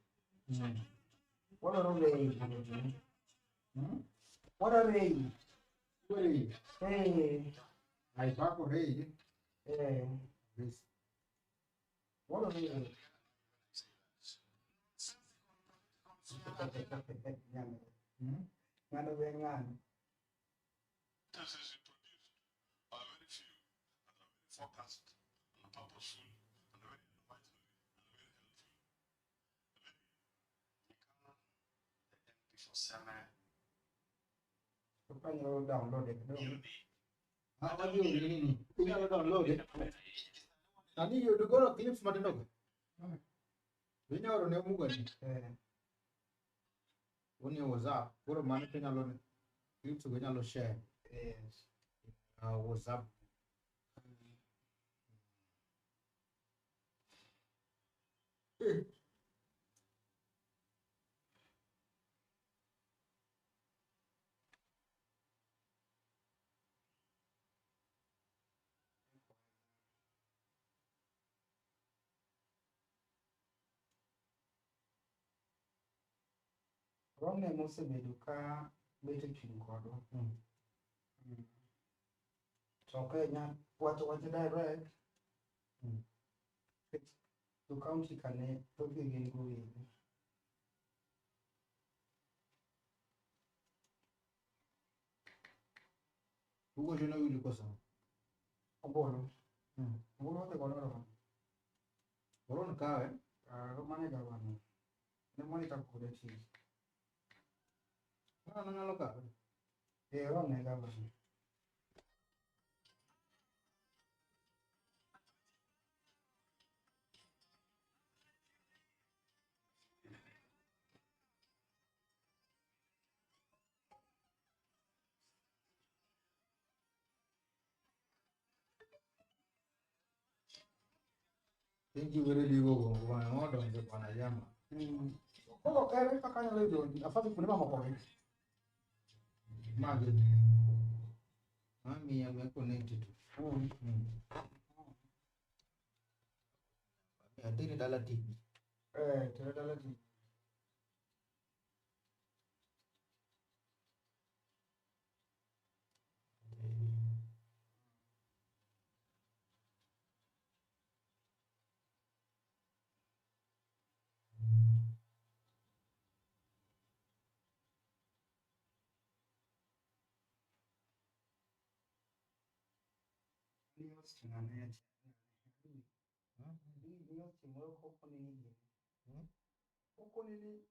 Speaker 3: What are they? What are they?
Speaker 1: Rei.
Speaker 3: Hey,
Speaker 1: Aipako rei.
Speaker 3: hey.
Speaker 1: This.
Speaker 3: What are they? Ng'ano be ng'ano.
Speaker 5: Sentences introduced are very few and are very focused and purposeful and very advisory and very helpful. Very
Speaker 4: Nyikana, the MP for Seme,
Speaker 3: Kanyalo download it.
Speaker 4: Uni,
Speaker 1: Ah, wadhi nini? Inyalo download it. Nani yudo golo clips matindo go? Inyalo oro ne Mugo ni.
Speaker 3: Eh,
Speaker 1: Unie WhatsApp. Koro mano to inyalo clips go inyalo share.
Speaker 3: yes.
Speaker 1: WhatsApp.
Speaker 3: Romne mosebedo ka bet e chuny kodwa. To ok nya wacho wach direct. Nikech jo county ka ne thothgi gin gowegi.
Speaker 1: Ugocho ne winjo koso?
Speaker 3: Ombulu. Ombulu odhi godo Ron.
Speaker 1: Ron kawe.
Speaker 3: Ah, mano e gavana. Ne monitor kode tich.
Speaker 1: Ng'ano nyalo kawe?
Speaker 3: Eh, Ron e gavana.
Speaker 1: Thank you very ligo go bwana modonjo bwana jama.
Speaker 3: Koro ere kaka anyalo yudo nafas kuonde mamoko gi?
Speaker 1: Magi. Mami ame connected. Ateri dala TV.
Speaker 3: Eh, tere dala TV.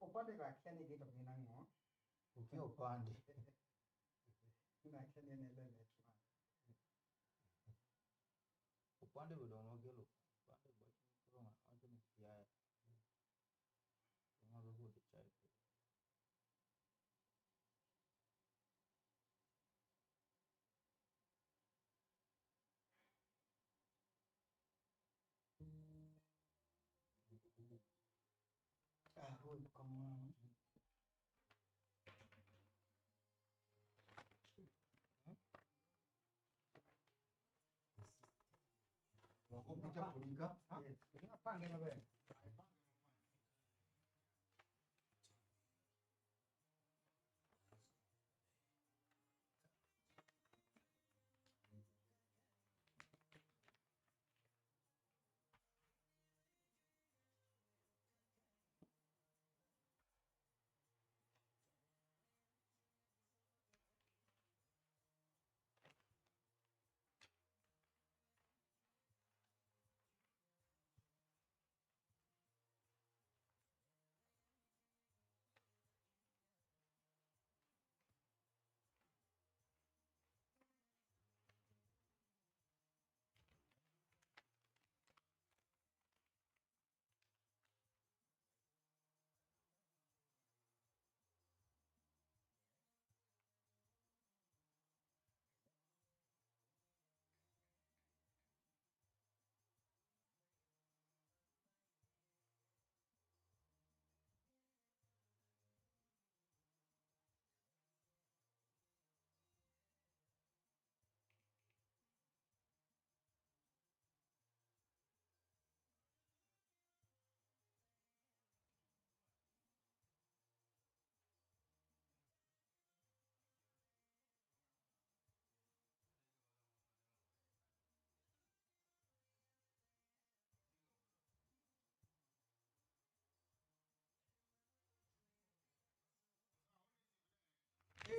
Speaker 3: Opande ga kia ni gito gin ang'o?
Speaker 1: Ukia opande.
Speaker 3: Nakia ni en element ma.
Speaker 1: Opande be dong nokelo. Opande koro ng'ato wacho ni Siaya. Omadho kode chae.
Speaker 3: Ah, huyu kama Pange maber.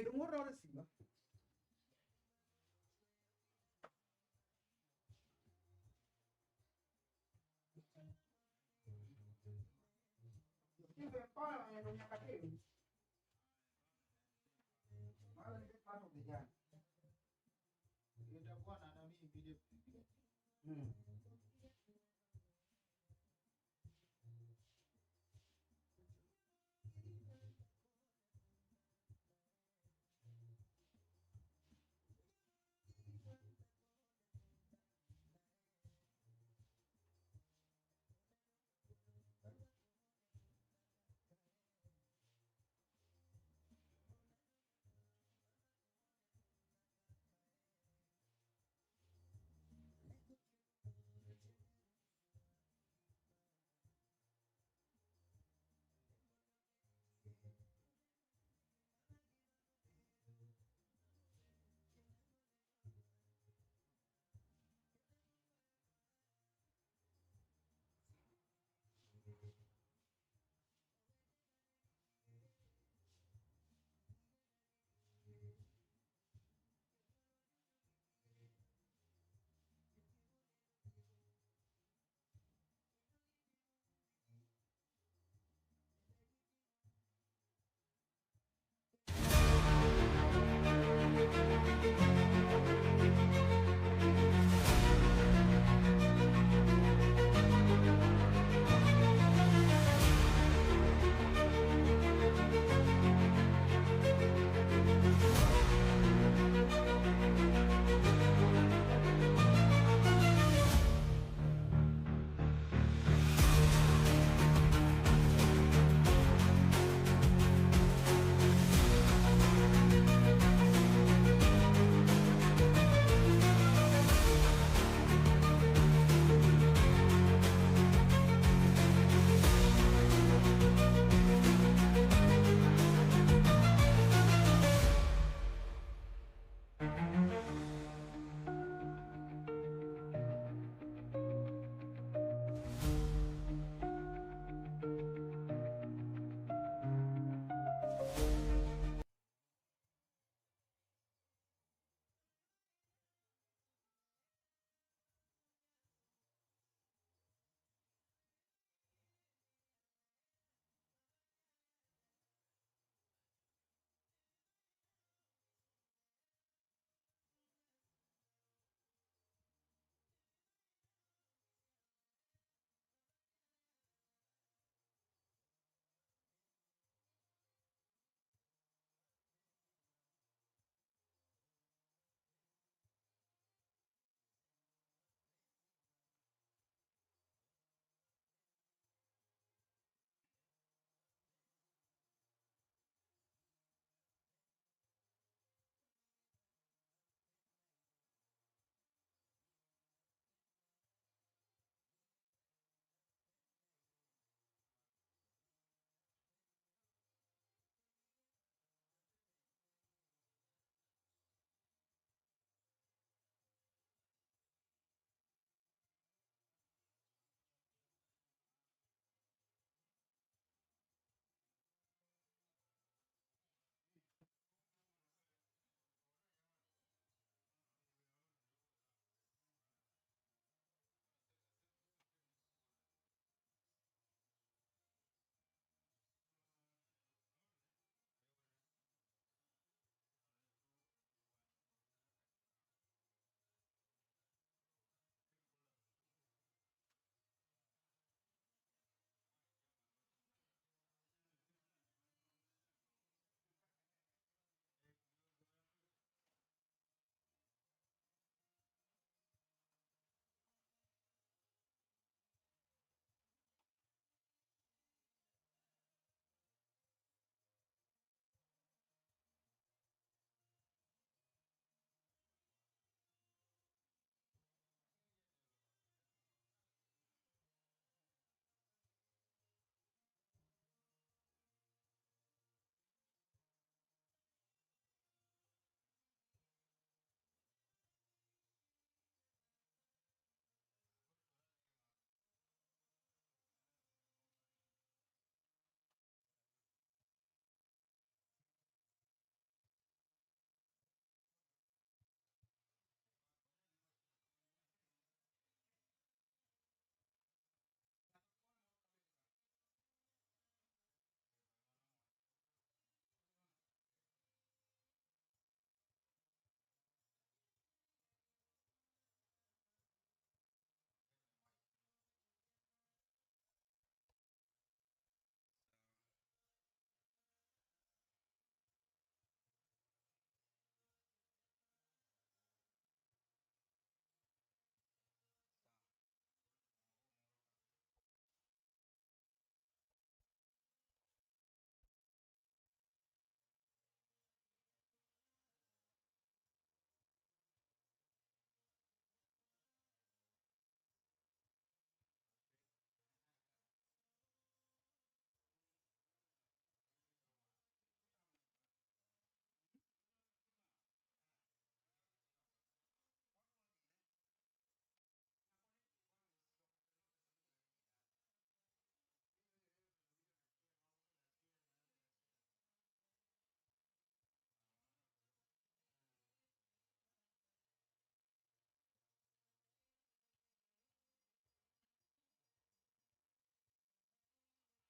Speaker 3: Dumoro simba.
Speaker 1: Itakuwa na nani vile vile.